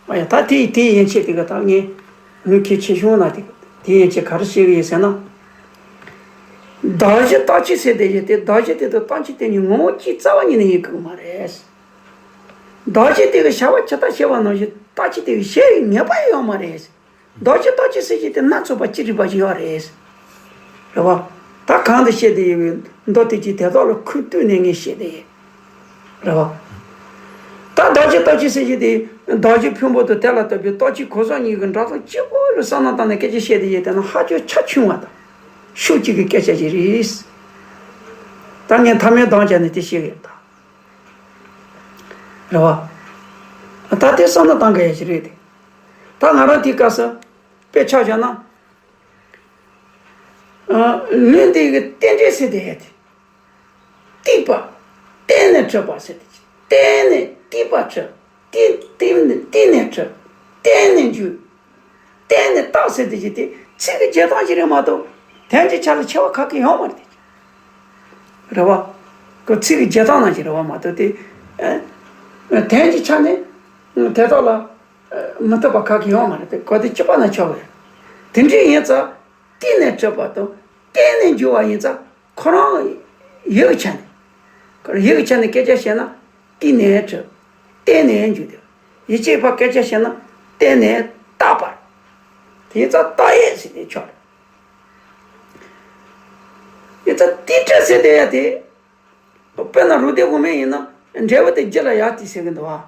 བ། ཨ་ཡ་ད་དེ་དེའི་ཡན་ཆད་དེ་ག་ད་ངས་ངོས་ཁྱེད་ཆེ་ཆུང་ན་དེ་དེའི་ཡན་ཆད་ག་རེ་བཤད་གི་ཡིན་ཟེར་ན། གདགས་གཞི་རྟག་གཅིག་ཟེར་དེ་ཡོད་དེ་གདགས་གཞི་དེ་དང་རྟག་གཅིག་དེ་གཉིས་ངོ་བོ་གཅིག་རྩ་བ་ཉིད་ནས་ཡིན་དགོས་མ་རེད། གདགས་གཞི་དེ་གི་བྱ་བ་ཇི་ལྟར་བྱེད་པ་ནང་བཞིན་རྟག་གཅིག་དེ་གི་བྱེད་ངེས་པ་ཡོད་མ་རེད། གདགས་གཞི་རྟག་གཅིག་ཟེར་གྱི་དེ་སྣ་ཚོགས་པ་ཅི་རིགས་པ་ཞིག་ཡོད་རེད། རེད་བ། ད་གང་དུ་བཤད་དེ་ཡོད་པའི་མདོ་དེ་གྱི་དེ་དག་ལ་ཁུངས་གཏུགས་ནས་ངས་བཤད་དེ་ཡོད། རེད་བ། ད་གདགས་གཞི་རྟག་གཅིག་ཟེར་གྱི་དེ་གདགས་གཞི་ཕུང་པོ་དང་དེ་ལ་ལྟོས་པའི་རྟག་གཅིག་གོ་ས་གཉིས་ཀྱི་འདྲ་མཚུངས་གཅིག་པོ་རུ་བསམ་བློ་བཏང་ནས་སྐད་ཆ་བཤད་དེ་ཡོད་དེ་ན་ཧ་ཅང་ཆ་ཆུང་བ་དང་། ཤུགས་གཅིག་གི་སྐད་ཆ་ཞིག་རེད། ད་ངས་མཐའ་མའི་གདངས་བྱས་ནས་དེ་བཤད་གི་ཡོད་ད། རེད་བ། ད་དེ་བསམ་བློ་བཏང་དགོས་ཡ་ཞིག་རེད་དེ། ད་ང་རང་དེའི་སྐབས་སུ་དཔེ་ཆ་བཞག་ན། ཨ། ལུང་འདི་གི་རྟེན་འབྲེལ་ཟེར་དེ་ཡ་དེ། གཏིགས་པ། བརྟེན་ནས་གྲུབ་པ་ཟེར་དེ། བརྟེན་ནས་གཏིགས་པ་གྲུབ། གཏིགས་གཏིགས་ནས་གཏིགས་ནས་གྲུབ། བརྟེན་ནས་འཇུག་བརྟེན་ནས་རྟག་ཟེར་དེ་ཅི་སྟེ་ཚིག་གི་རྒྱལ་ཐང་ཞིག་རེད་མ་གཏོགས་དོན་གྱི་ཆ་ལ་ཕྱེ་བ་ག་གེ་ཡོད་མ་རེད། རེད་བ། ཁོ་ཚིག་གི་རྒྱལ་ཐང་ནང་ཞིག་རེད་བ་མ་གཏོགས་དེ། ཨ། དོན་གྱི་ཆ་ནས་དེ་དག་ལ་མི་ཐུབ་པ་ག་གེ་ཡོད་མ་རེད་དེ་གོ་དེ་གཅིག་པ་ན་ཆོག་གི་རེད། དེ་འདྲ་ཡིན་ཙང་གཏིགས་ནས་གྲུབ་པ་དང་བརྟེན་ནས་འཇུག་པ་ཡིན་ཙང་ཁོ་རང་ཡུལ་གྱི་ཆ་ནས། ཁོ་རང་ཡུལ་གྱི་ཆ་ནས་སྐད་ཆ་བཤད་ན་གཏིགས་ནས་གྲུབ། བརྟེན་ནས་འཇུག་དེ། ཡིད་ཆེས་པ་སྐད་ཆ་བཤད་ན་བརྟེན་ནས་བཏགས་པ། དེ་ཡིན་ཙང་བཏགས་ཡས་ཟེར་ནས་ཆོག་རེད། ཡིན་ཙང་གཏིགས་གྲུབ་ཟེར་དེ་ཡ་དེ། དཔེར་ན་རུ་སྡེ་དབུ་མའི་ཡིན་ན་འབྲས་བུ་དེ་རྒྱུ་ལ་ཡར་གཏིགས་ཟེར་གི་འདུག་བ།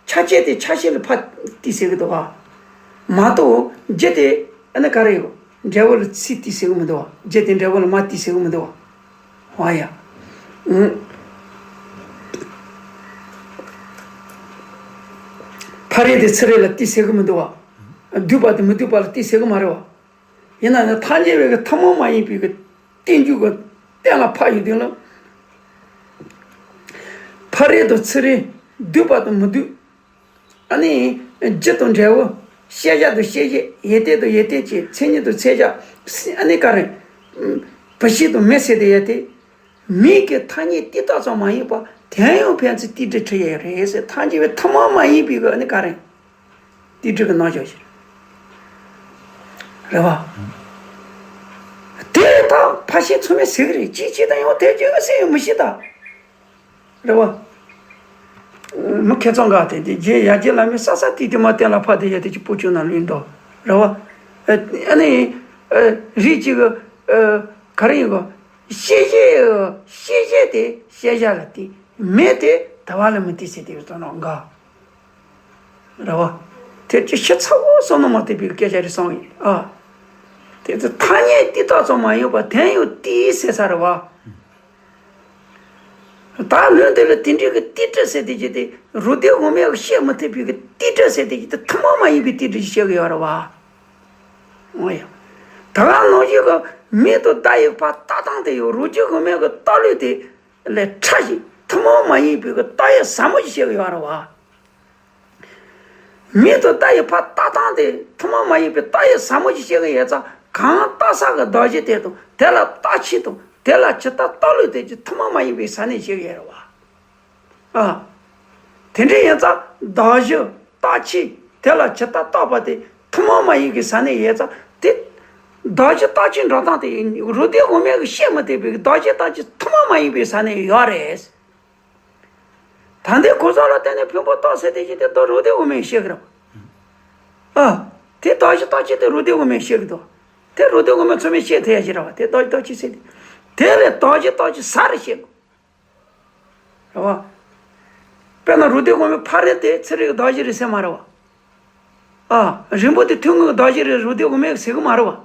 ཆ་བྱད་དེ་ཆ་ཤས་ལ་ཕར་གཏིགས་ཟེར་གི་འདུག་བ། མ་གཏོགས་རྒྱུ་དེ་ཨ་ནི་ག་རེ་ཡོད། འབྲས་བུ་ལ་ཚུར་གཏིགས་ཟེར་གི་མི་འདུག་བ། རྒྱུ་དེ་འབྲས་བུ་ལ་མར་གཏིགས་ཟེར་གི་མི་འདུག་བ། ཨ་ཡ། ཨུ། ཕ་རོལ་དེ་ཚུ་རོལ་ལ་གཏིགས་ཟེར་གི་མི་འདུག་བ། སྡུད་པ་དེ་མི་སྡུད་པ་ལ་གཏིགས་ཟེར་གི་མ་རེད་བ། ཡིན་ན་ཡང་ཐལ་འགྱུར་བའི་གི་ཐུན་མོང་མ་ཡིན་པའི་གི་རྟེན་འབྱུང་གི་གཏན་ལ་ཕབ་ཡོང་དུས་ལ། ཕ་རོལ་དང་ཚུར་རོལ་སྡུད་པ་དང་མི་སྡུད། ཨ་ནི་རྒྱུ་དང་འབྲས་བུ། ཤེས་བྱ་དང་ཤེས་བྱེད། ཡོན་ཏན་དང་ཡོན་ཏན་བཅས། མཚན་ཉིད་དང་མཚན་གཞག་ཨ་ནི་ག་རེ། བུད་ཤིང་དང་མེ་ཟེར་དེ་ཡོད་དེ། མིང་གི་ཐ་སྙད་དེ་དག་ཙམ་མ་ཡིན་པར་དོན་ཡང་ཕན་ཚུན་གཏིགས་གྲུབ་ཁྲིད་ཡས་རེད་ཟེར་ཐལ་འགྱུར་བའི་ཐུན་མོང་མ་ཡིན་པའི་གི་ཨ་ནི་ག་རེ། གཏིགས་གྲུབ་ཀྱི་རྣམ་གཞག་ཞིག་རེད་བ། དེ་དག་ཕར་ཕྱིན་ཚུལ་མིན་ཟེར་གི་རེད། ཅིའི་ཕྱིར་དང་ཡང་དེ་བརྗོད་ཟེར་ཡང་མི་ཤེས་ད། རེད་བ། མི་ཁེ་ཚང་ག་དེ་དེ་རྗེ་ཡར་རྒྱས་བླ་མའི་ས་ས་ཏིག་ཏིག་མ་གཏན་ལ་ཕབ་དེ་ཡ་དེ་ཅིག་སྤོ་བཅུག་ན་ལོས་འདུག་རེད་བ། ཨ་ནི་རིགས་གཅིག་གི་ག་རེ་ཡིན་གོ། ཤེས་བྱེད་ཤེས་བྱེད་དེ་ཤེས་བྱ་ལ་གཏིགས། མེ་དེ་དལ་བ་ལ་མི་གཏིགས་ཟེར་དེ་ཡོད་ཙང་ན་འགའ། རེད་བ། དེ་ཅི་ཤི་ཚ་བོ་བསམ་མནོ་མ་ཐེབས་པའི་སྐད་ཆ་རེ་གསུངས་ཡིན་ཨ། དེ་ཚོ་ཐ་སྙད་དེ་དག་ཙམ་མ་ཡིན་པར་དོན་ཡང་གཏིགས་ཟེར་ས་རེད་བ། ད་ལུང་དེ་ལ་དེ་འདྲའི་གི་གཏིགས་གྲུབ་ཟེར་དེ་ཅི་སྟེ་རུ་སྡེ་དབུ་མའི་གི་བཤད་མི་ཐུབ་པའི་གི་གཏིགས་གྲུབ་ཟེར་དེ་ཅི་སྟེ་ཐུན་མོང་མ་ཡིན་པའི་གཏིགས་གྲུབ་ཅིག་བཤད་གི་ཡོད་རེད་བ། འོ་ཡ། ད་ག་ནང་བཞིན་གི་མིང་དང་བརྡ་ཡི་ཕར་ལྟ་སྟངས་དེ་ཡང་རུ་སྡེ་དབུ་མའི་གི་ལྟ་ལུགས་དེ་ལས་ཕྲ་ཞིང་ཐུན་མོང་མ་ཡིན་པའི་གི་ལྟ་ཡི་ཟབ་མོ་ཞིག་བཤད་གི་ཡོད་རེད་བ། མིང་དང་བརྡ་ཡི་ཕར་ལྟ་སྟངས་དེ་ཐུན་མོང་མ་ཡིན་པའི་ལྟ་ཡི་ཟབ་མོ་ཞིག་བཤད་གི་ཡོད་ཙང་གང་ལྟ་ས་གི་གདགས་གཞི་དེ་དང་དེ་ལ་རྟག་ཆོས་དང་དེ་ལ་ཇི་ལྟར་རྟོགས་ལུགས་དེ་ཀྱི་ཐུན་མོང་མ་ཡིན་པའི་ས་གནས་བཤད་གི་ཡོད་རེད་བ། ཨ། དེ་འདྲ་ཡིན་ཙང་གདགས་གཞི་རྟག་ཆོས་དེ་ལ་ཇི་ལྟར་རྟོགས་པ་དེ་ཐུན་མོང་མ་ཡིན་པའི་ས་གནས་ཡོད་ཙང་དེ། གདགས་གཞི་རྟག་ཆོས་འགྲོ་སྟངས་དེ་རུ་སྡེ་དབུ་མའི་གི་བཤད་མི་ཐུབ་པའི་གདགས་གཞི་རྟག་ཆོས་ཐུན་མོང་མ་ཡིན་པའི་ས་གནས་ཡོད་རེད། ད་ལྟའི་གོ་ས་ལ་བརྟེན་ནས་ཕུང་པོ་རྟོགས་ཟེར་དེ་ཅི་དེ་དོ་རུ་དེ་དབུ་མའི་བཤད་གི་རེད་བ། ཨ། དེ་རྟོགས་ཤིག་རྟོགས་ཤིག་དེ་རུ་དེ་དབུ་མའི་བཤད་གི་འདུག་དེ་རུ་དེ་དབུ་མའི་ཚུལ་མིན་བཤད་ཐུབ་ཡ་ཞིག་རེད་བ། དེ་རྟོགས་ཤིག་རྟོགས་ཤིག་ཟེར་དེ། དེ་ལས་རྟོགས་ཤིག་རྟོགས་ཤིག་ས་རེ་བཤད་དགོས། རེད་བ། དཔེར་ན་རུ་དེ་དབུ་མའི་ཕ་རོལ་དེ་ཚུ་རོལ་གྱི་གདགས་གཞི་རེད་ཟེར་མ་རེད་བ། ཨ། རིང་པོ་དེ་ཐུང་ངུ་གི་གདགས་གཞི་རེད། རུ་དེ་དབུ་མའི་ཟེར་གི་མ་རེད་བ།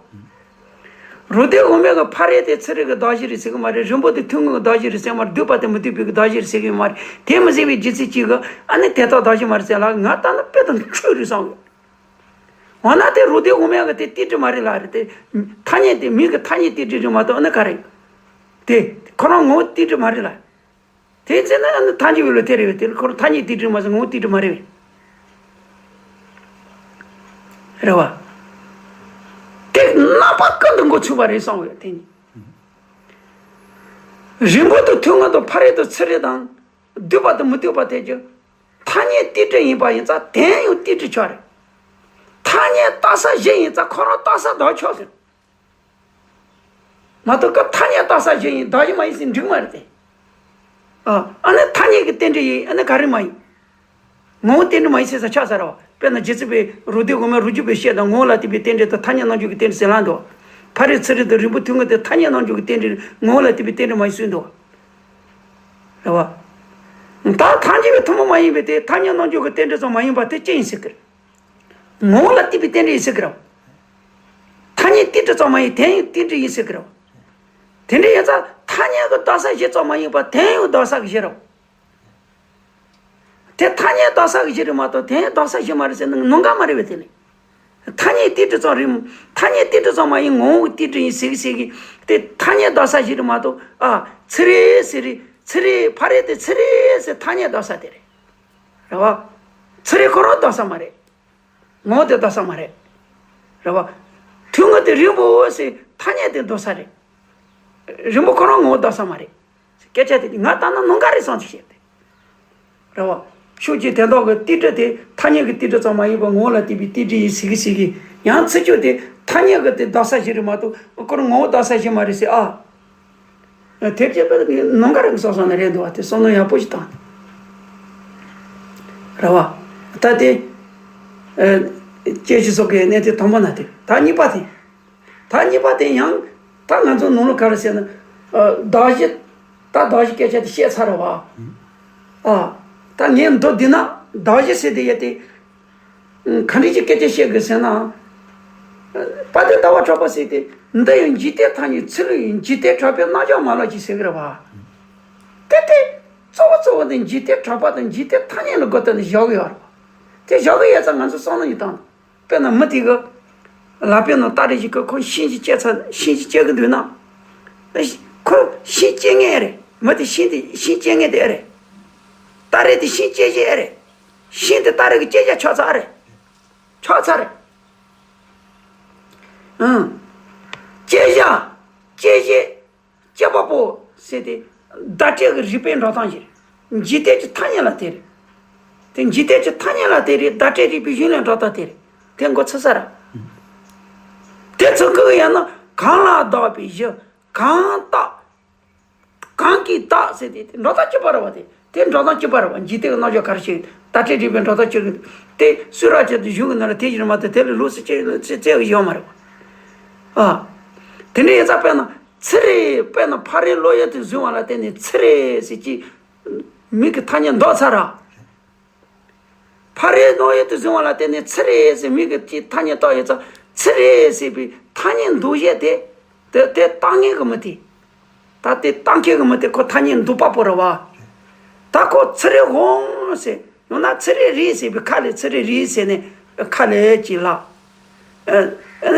རུ་དེ་དབུ་མའི་གི་ཕ་རོལ་དེ་ཚུ་རོལ་གྱི་གདགས་གཞི་རེད་ཟེར་གི་མ་རེད། རིང་པོ་དེ་ཐུང་ངུ་གི་གདགས་གཞི་རེད་ཟེར་མ་རེད། སྡུད་པ་དང་མི་སྡུད་པའི་གི་གདགས་གཞི་རེད་ཟེར་གི་མ་རེད། དེ་མི་ཟེར་བའི་རྗེས་ཚིག་གཅིག་གི་ཨ་ནི་དེ་དག་གདགས་གཞི་མ་རེད་ཟེར་ལ། ང་ལྟ་ན་དཔེ་དང་འཁྲུལ་རེད་བསམ་གི། འོ་ན་དེ་རུ་དེ་དབུ་མའི་གི་དེ་ཏིལ་འབྲུ་མ་རེད་ལ་རེད། དེ་ཐ་སྙད་དེ་མིང་གི་ཐ་སྙད་ཏིལ་འབྲུ་རེད་མ་གཏོགས་ཨ་ནི་ག་རེད། དེ་ཁོ་རང་ངོ་བོ་ཏིལ་འབྲུ་མ་རེད་ལ། དེ་ཚེ་ན་ཨ་ནི་ཐལ་འགྱུར་བའི་ལུགས་དེ་རེད་བས། དེ་ཁོ་རང་ཐ་སྙད་ཏིལ་འབྲུ་མ་ཟད་ངོ་བོ་ཏིལ་འབྲུ་མ་རེད་བས། རེད་བ། དེ་རྣམ་པ་ཀུན་ཏུ་འགོ་ཚུགས་པ་རེད་བསམ་བས་དེ་ནི། རིང་པོ་དང་ཐུང་ངུ་དང་ཕ་རོལ་དང་ཚུ་རོལ་དང་། སྡུད་པ་དང་མི་སྡུད་པ་དེ་ཀྱང་ཐ་སྙད་ཏིལ་འབྲུ་ཡིན་པ་ཡིན་ཙང་དོན་ཡང་ཏིལ་འབྲུ་ཆགས་རེད། ཐ་སྙད་རྟོགས་ས་གཞི་ཡིན་ཙང་ཁོ་རང་རྟོགས་ས་དག་ཆགས་ཟེར། མ་གཏོགས་སྐབས་ཐ་སྙད་རྟོགས་ས་གཞི་ཡིན་གདགས་གཞི་མ་ཡིན་ཟེར་འགྲིག་མ་རེད་དེ། ཨ། ཨ་ནི་ཐ་སྙད་ཀྱི་རྟེན་འབྲེལ་ཡིན་ཨ་ནི་ག་རེ་མ་ཡིན། ངོ་བོ་རྟེན་འབྲེལ་མ་ཡིན་ཟེར་ས་ཆགས་ས་རེད་བ། དཔེར་ན་རྗེ་བཙུན་པས་རུ་དེ་དབུ་མའི་རུ་འཇུག་པའི་བཤད་དང་ངོ་བོ་ལ་ལྟོས་པའི་རྟེན་འབྲེལ་དང་ཐ་སྙད་རྣམ་འཇོག་གི་རྟེན་འབྲེལ་ཟེར་ལབ་འདུག་ཕ་རོལ་ཚུ་རོལ་དང་རིང་པོ་ཐུང་ངུ་དེ་ཐ་སྙད་རྣམ་འཇོག་གི་རྟེན་འབྲེལ་ངོ་བོ་ལ་ལྟོས་པའི་རྟེན་འབྲེལ་མ་ཡིན་གསུངས་འདུག་རེད་བ། ད་ཐལ་འགྱུར་བའི་ཐུན་མོང་མ་ཡིན་པའི་དེ་ཐ་སྙད་རྣམ་འཇོག་གི་རྟེན་འབྲེལ་ཙམ་མ་ཡིན་པ་དེ་ཅི་ཡིན་ཟེར་གི་རེད། ངོ་བོ་ལ་ལྟོས་པའི་རྟེན་འབྲེལ་ཡིན་ཟེར་གི་རེད། ཐ་སྙད་ཏིལ་འབྲུ་ཙམ་མ་ཡིན་དོན་ཡང་ཏིལ་འབྲུ་ཡིན་ཟེར་གི་རེད། དེ་འདྲ་ཡིན་ཙང་ཐ་སྙད་ཀྱི་རྟོགས་ས་གཞི་ཙམ་མ་ཡིན་པར་དོན་ཡང་རྟོགས་ས་གི་གཞི་རེད། དེ་ཐ་སྙད་རྟོགས་ས་གི་གཞི་རེད་མ་གཏོགས་དོན་ཡང་རྟོགས་ས་གཞི་མ་རེད་ཟེར་ན་ནོར་འགའ་མ་རེད་པས་དེ་ནི། ཐ་སྙད་ཏིལ་འབྲུ་ཙམ་རེད། ཐ་སྙད་ཏིལ་འབྲུ་ཙམ་མ་ཡིན་ངོ་བོ་ཏིལ་འབྲུ་ཡིན་ཟེར་གི་ཟེར་གི། དེ་ཐ་སྙད་རྟོགས་ས་གཞི་རེད་མ་གཏོགས་ཨ་ཚུ་རོལ་ཟེར་རེད། ཚུ་རོལ་ཕ་རོལ་དེ་ཚུ་རོལ་ཟེར་ཐ་སྙད་རྟོགས་ས་དེ་རེད། རེད་བ། ཚུ་རོལ་ཁོ་རང་རྟོགས་ས་མ་རེད། ངོ་བོ་དེ་རྟོགས་ས་མ་རེད། རེད་བ། ཐུང་ངུ་དེ་རིང་པོ་ཟེར་ཐ་སྙད་དེ་འདོགས་ས་རེད། རིང་པོ་ཁོ་རང་ངོ་བོ་འདོགས་ས་མ་རེད། སྐད་ཆ་དེ་ང་ལྟ་ན་ནོར་འགའ་རེད་བསམ་གྱི་བཤད་དེ། རེད་བ། ཕྱོགས་གཅིག་དོན་དག་གི་ཏིལ་འབྲུ་དེ་ཐ་སྙད་ཀྱི་ཏིལ་འབྲུ་ཙམ་མ་ཡིན་པར་ངོ་བོ་ལ་ལྟོས་པའི་ཏིལ་འབྲུ་ཡིན་ཟེར་གི་ཟེར་གི། ཡང་ཚིག་སྦྱོར་དེ་ཐ་སྙད་ཀྱི་དེ་འདོགས་ས་ཞིག་རེད་མ་གཏོགས་ཁོ་རང་ངོ་བོ་འདོགས་ས་ཞིག་མ་རེད་ཟེར་ཨ། དེབ་ཀྱི་དཔེ་ནང་ག་རང་གི་བསམ་བསམ་ནི་རེད་འདུག་བ། དེ་བསམ་བློ་ཡག་པོ་ཞིག་བཏང་། རེད་བ། ད་དེ་ཨ་སྐྱེ་འཆི་སོགས་ཀྱི་གནས་དེ་དང་པོ་ན་དེ་ད་གཉིས་པ་དེ། ད་གཉིས་པ་དེ་ཡང་ད་ང་ཚོ་ནང་ལོགས་ག་རེ་ཟེར་ན་ཨ་གདགས་གཞི། ད་གདགས་གཞི་སྐད་ཆ་དེ་བཤད་ཚར་བ། ཨ་ད་ངས་མདོར་བསྡུས་ན་གདགས་གཞི་ཟེར་དེ་ཡ་དེ། ག་འདྲ་ཅིག་སྐད་ཆ་བཤད་དགོས་ཟེར་ན། དཔལ་ལྡན་ཟླ་བ་གྲགས་པ་ཟེར་ཏེ་འདི་ཡང་འཇིག་རྟེན་ཐ་སྙད་ཚུ་རོལ་ཡང་འཇིག་རྟེན་གྲགས་པའི་རྣལ་འབྱོར་མ་ལགས་ཀྱིས་ཟེར་གི་རེད་བ། དེ་དེ་གཙོ་བོ་གཙོ་བོ་འདི་འཇིག་རྟེན་གྲགས་པ་དང་འཇིག་རྟེན་ཐ་སྙད་ལ་གོ་བཏོན་ནས་བཞག་གི་ཡོད་རེད་བ། དེ་བཞག་གི་ཡོད་ཙང་ང་ཚོ་བསམ་བློ་ཡིས་བཏང་། དཔེར་ན་མི་དེ་གི་ལག་པའི་ནང་སྟ་རེ་ཞིག་གི་ཁོ་ཤིང་ཞིག་བཅད་ཚར་ཤིང་ཞིག་བཅད་གི་འདུག་ན། ཁོ་ཤིང་བཅད་ངེས་རེད། མི་དེ་ཤིང་དེ་ཤིང་བཅད་ངེས་དེ་ཨེ་རེད། སྟ་རེ་དེ་ཤིང་བཅད་བཞིན་ཨེ་རེད། ཤིང་དེ་སྟ་རེ་གི་བཅད་བྱ་ཆགས་ཚར་རེད། ཆགས་ཚར་རེད། ཨང་། བཅད་བྱ། བཅད་བྱེད། བཅད་པ་པོ་ཟེར་ཏེ་བརྡ་སྤྲོད་ཀྱི་རིགས་པའི་འགྲོ་སྟངས་ཤིག་འཇིག་རྟེན་གྱི་ཐ་སྙད་ལ་དེ་རེད། དེ་འཇིག་རྟེན་གྱི་ཐ་སྙད་ལ་དེ་རེད། བརྡ་སྤྲོད་རིགས་པའི་གཞུང་ལས་འགྲོ་སྟངས་དེ་རེད། དེ་མགོ་ཚོས་ས་ར། དེ་ཚོ་ཀུན་ཡང་ན་གང་ལ་བདག་པའི་གཞི། གང་བཏགས། གང་གིས་བཏགས་ཟེར་ཏེ་དེ་འགྲོ་སྟངས་གཅིག་པ་རེད་བ། དེ་དེ་འགྲོ་སྟངས་གཅིག་པ་རེད་བ། འཇིག་རྟེན་གྱི་རྣལ་འབྱོར་ག་རེ་བྱེད་བརྡ་སྤྲོད་རིགས་པའི་འགྲོ་སྟངས་གཅིག་རེད། དེ་སུ་ར་བྱེད་དུ་གཞུང་གི་ནང་ལ་དེ་བཞིན་མ་གཏོགས་དེ་ལས་ལོགས་སུ་བྱེད་བྱེད་ཡོད་མ་རེད་བ། ཨ། དེ་འདྲ་ཡིན་ཙང་དཔེར་ན་ཚུ་རོལ་དཔེར་ན་ཕ་རོལ་བློ་ཡུལ་དུ་བཟུང་བ་ལ་བརྟེན་ནས་ཚུ་རོལ་ཟེར་གྱི་མིང་གི་ཐ་སྙད་འདོགས་ཚར་ར། ཕ་རོལ་བློ་ཡུལ་དུ་བཟུང་བ་ལ་བརྟེན་ནས་ཚུ་རོལ་ཟེར་མིང་གི་ཐ་སྙད་བཏགས་ཡོད་ཙང་ཚུ་རོལ་ཟེར་བའི་ཐ་སྙད་འདོགས་བྱེད་དེ། དེ་དེ་བཏགས་མཁན་གྱི་མི་དེ། ད་དེ་བཏགས་མཁན་གྱི་མི་དེ་ཁོ་ཐ་སྙད་འདོགས་པ་པོ་རེད་བ། ད་ཁོ་ཚུ་རོལ་འོང་ཟེར་ཡང་ན་ཚུ་རོལ་རེད་ཟེར་བའི་ཁ་ལས་ཚུ་རོལ་རེད་ཟེར་ནས་ཁ་ལས་ཀྱི་ལ།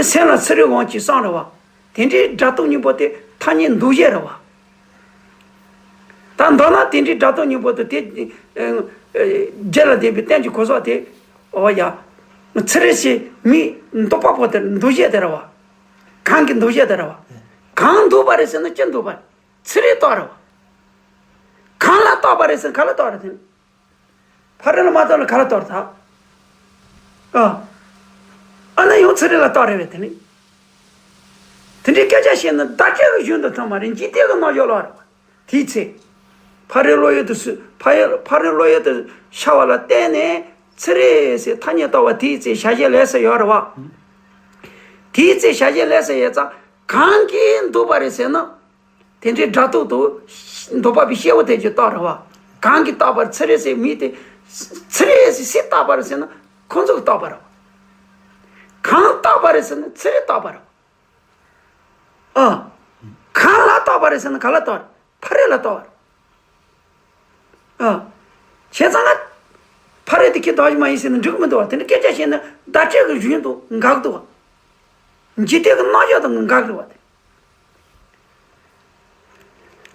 སེམས་ལ་ཚུ་རོལ་འོང་གྱི་བསམ་རེད་བ། དེ་འདྲའི་སྒྲ་རྟོག་སྙིང་པོ་དེ་ཐ་སྙད་འདོགས་བྱེད་རེད་བ། ད་མདོར་ན་དེ་འདྲའི་སྒྲ་རྟོག་སྙིང་པོ་དེ་དེ་རྒྱུད་ལ་ལྡན་པའི་རྟེན་གྱི་གོ་ས་དེ། འོ་ཡ། ཚུ་རོལ་ཞེས་མིང་འདོགས་པ་པོ་དེ་འདོགས་བྱེད་དེ་རེད་བ། གང་གིས་འདོགས་བྱེད་དེ་རེད་བ། གང་འདོགས་པ་རེད་ཟེར་ན་ཅི་འདོགས་པ་རེད། ཚུ་རོལ་རྟོགས་རེད་བ། གང་ལ་རྟོགས་པ་རེད་ཟེར་ན་ག་ལ་རྟོགས་རེད་དེ། ཕ་རོལ་ལ་མ་རྟོགས་ན་ག་ལ་རྟོགས་རེད་ད། ཨ། ཨ་ན་ཡང་ཚུ་རོལ་ལ་རྟོགས་རེད་བས་དེ་ནི། དེ་འདྲའི་སྐད་ཆ་བཤད་ན་བརྡ་སྤྲོད་ཀྱི་གཞུང་དུ་ཐོན་མ་རེད། འཇིག་རྟེན་གྱི་རྣལ་འབྱོར་ལ་རེད་བ། དེའི་ཚེ། ཕ་རོལ་བློ་ཡུལ་དུ་སུ་ཕ་ཡུལ་ཕ་རོལ་བློ་ཡུལ་དུ་ཤར་བ་ལ་བརྟེན་ནས་ཚུལ་རིག་ཟེར་ཐ་སྙད་བཏགས་པ་དེའི་ཚེ་བྱ་བྱེད་ལས་སུ་ཡོད་རེད་བ། དེའི་ཚེ་བྱ་བྱེད་ལས་སུ་ཡོད་ཙང་གང་གིས་འདོད་པ་རེད་ཟེར་ན། དེ་འདྲའི་སྒྲ་རྟོག་ཏུ་འདོད་པ་པའི་སྐྱེ་བོ་དེ་ཅིག་བཏགས་རེད་བ། གང་གིས་བཏགས་པར་ཚུལ་རིག་ཟེར་མི་དེ། ཚུལ་རིག་ཟེར་སུས་བཏགས་པ་རེད་ཟེར་ན་ཁོ་ཚོ་གིས་བཏགས་པ་རེད་བ། གང་བཏགས་པ་རེད་ཟེར་ན་ཚུལ་རིག་བཏགས་པ་རེད་བ། ཨ། གང་ལ་བཏགས་པ་རེད་ཟེར་ན་ག་ལ་བཏགས་རེད། ཕ་རོལ་ལ་བཏགས་པ་རེད། ཨ། བྱས་ཙང་ན། ཕ་རོལ་དེ་ཁྱེད་བདག་གི་མ་ཡིན་ཟེར་ན་འགྲིག་མི་འདུག་བ། དེ་འདྲ་སྐད་ཆ་བཤད་ན་བརྡ་སྤྲོད་ཀྱི་རྒྱུན་དུ་འགག་འདུག་བ། འཇིག་རྟེན་གྱི་རྣམ་གཞག་དང་འགག་འདུག་བ་དེ།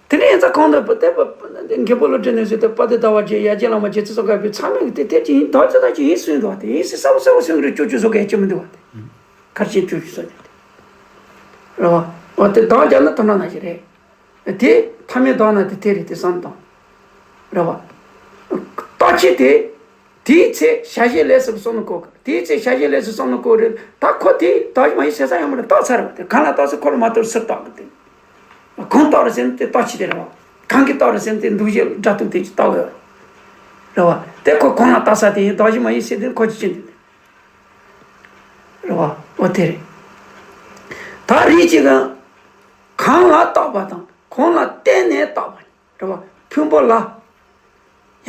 དེ་འདྲ་ཡིན་ཙང་གང་འདོད་པ་དེ་པ་མཁན་པོ་བློ་གྲོས་ནས་བཟོས་ཏེ་དཔལ་ལྡན་ཟླ་བ་རྗེ་ཡར་རྒྱས་བླ་མ་རྗེ་བཙུན་སོགས་ག་པའི་ཚང་མས་དེ་དེ་ཅི་ཡིན་བདག་ཅི་བདག་ཅི་ཡིན་གསུངས་འདུག་བ་དེ་ཡིན་ཟེར་གསལ་པོ་གསལ་པོ་གསུང་གི་རེད། ཅོ་ཅོ་བཟོ་གི་ཡ་ཅི་མི་འདུག་བ་དེ། གར་ཆེན་ཅོ་ཅོ་བཟོ་གི་དེ། རེད་བ། འོ་དེ་བདག་རྒྱབ་ན་དོ་སྣང་ན་ཞིག་རེད། དེ་ཐ་མའི་བདག་ན་དེ་དེ་རེད་དེ་བསམ་དང་། རེད་བ། རྟགས་ཆོས་དེ། དེའི་ཚེ་བྱ་བྱེད་ལས་སུ་བསམ་ནི་གོ་གི། དེའི་ཚེ་བྱ་བྱེད་ལས་སུ་བསམ་ནི་གོ་རེད། ད་ཁོ་དེ་བདག་མ་ཡིན་ཟེར་ས་ཡོང་མ་རེད། བཏགས་ཚར་བ་དེ་གང་ལ་བཏགས་ཟེར་ཁོ་ལ་མ་གཏོགས་སུར་བཏགས་གི་དེ། གང་བཏགས་རེད་ཟེར་ན་དེ་རྟགས་ཆོས་དེ་རེད་བ། གང་གིས་བཏགས་རེད་ཟེར་ན་དེ་འདུ་བྱེད་སྒྲ་རྟོག་དེ་ཅིག་བཏགས་གི། རེད་བ། དེ་ཁོ་གང་ལ་བཏགས་ས་དེ་ཡིན། བདག་མ་ཡིན་ཟེར་དེ་ཁོ་ཅི་ཅི་འདི་རེད་བ། འོ་དེ་རེད། ད་རིགས་གཅིག་གིས་གང་ལ་བཏགས་པ་དང་གང་ལ་བརྟེན་ནས་བཏགས་པ། རེད་བ། ཕུང་པོ་ལ།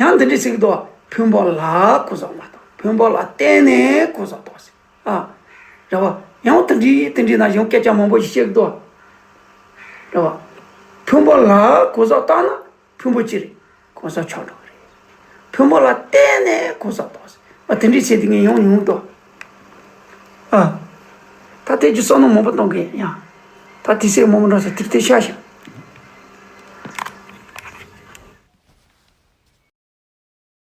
ཡང་འདི་འདྲ་ཟེར་གི་འདུག་བ། ཕུང་པོ་ལ་གོ་ས་མ་གཏོགས་ཕུང་པོ་ལ་བརྟེན་ནས་གོ་ས་གཏོགས་ཟེར། ཨ། རེད་བ། ཡང་དེ་འདྲའི་དེ་འདྲའི་ན་ཡང་སྐད་ཆ་མང་པོ་ཞིག་བཤད་གི་འདུག་བ། རེད་བ། ཕུང་པོ་ལ་གོ་ས་བཏགས་ན་ཕུང་པོ་ཅི་རེད། གོ་ས་ཆགས་འགྲོ་གི་རེད། ཕུང་པོ་ལ་བརྟེན་ནས་གོ་ས་གཏོགས་ཟེར། ཨ་དེ་འདྲའི་ཟེར་དེ་ངས་ཡང་ཉུང་འདུག་ཨ། ད་དེ་རྒྱུ་བསམ་བློ་མང་པོ་གཏོང་གི་ཡིན་ཡང་། ད་དེ་སེ་མང་པོ་འགྲོ་ས་ཏིག་ཏིག་ཤ་ཤ།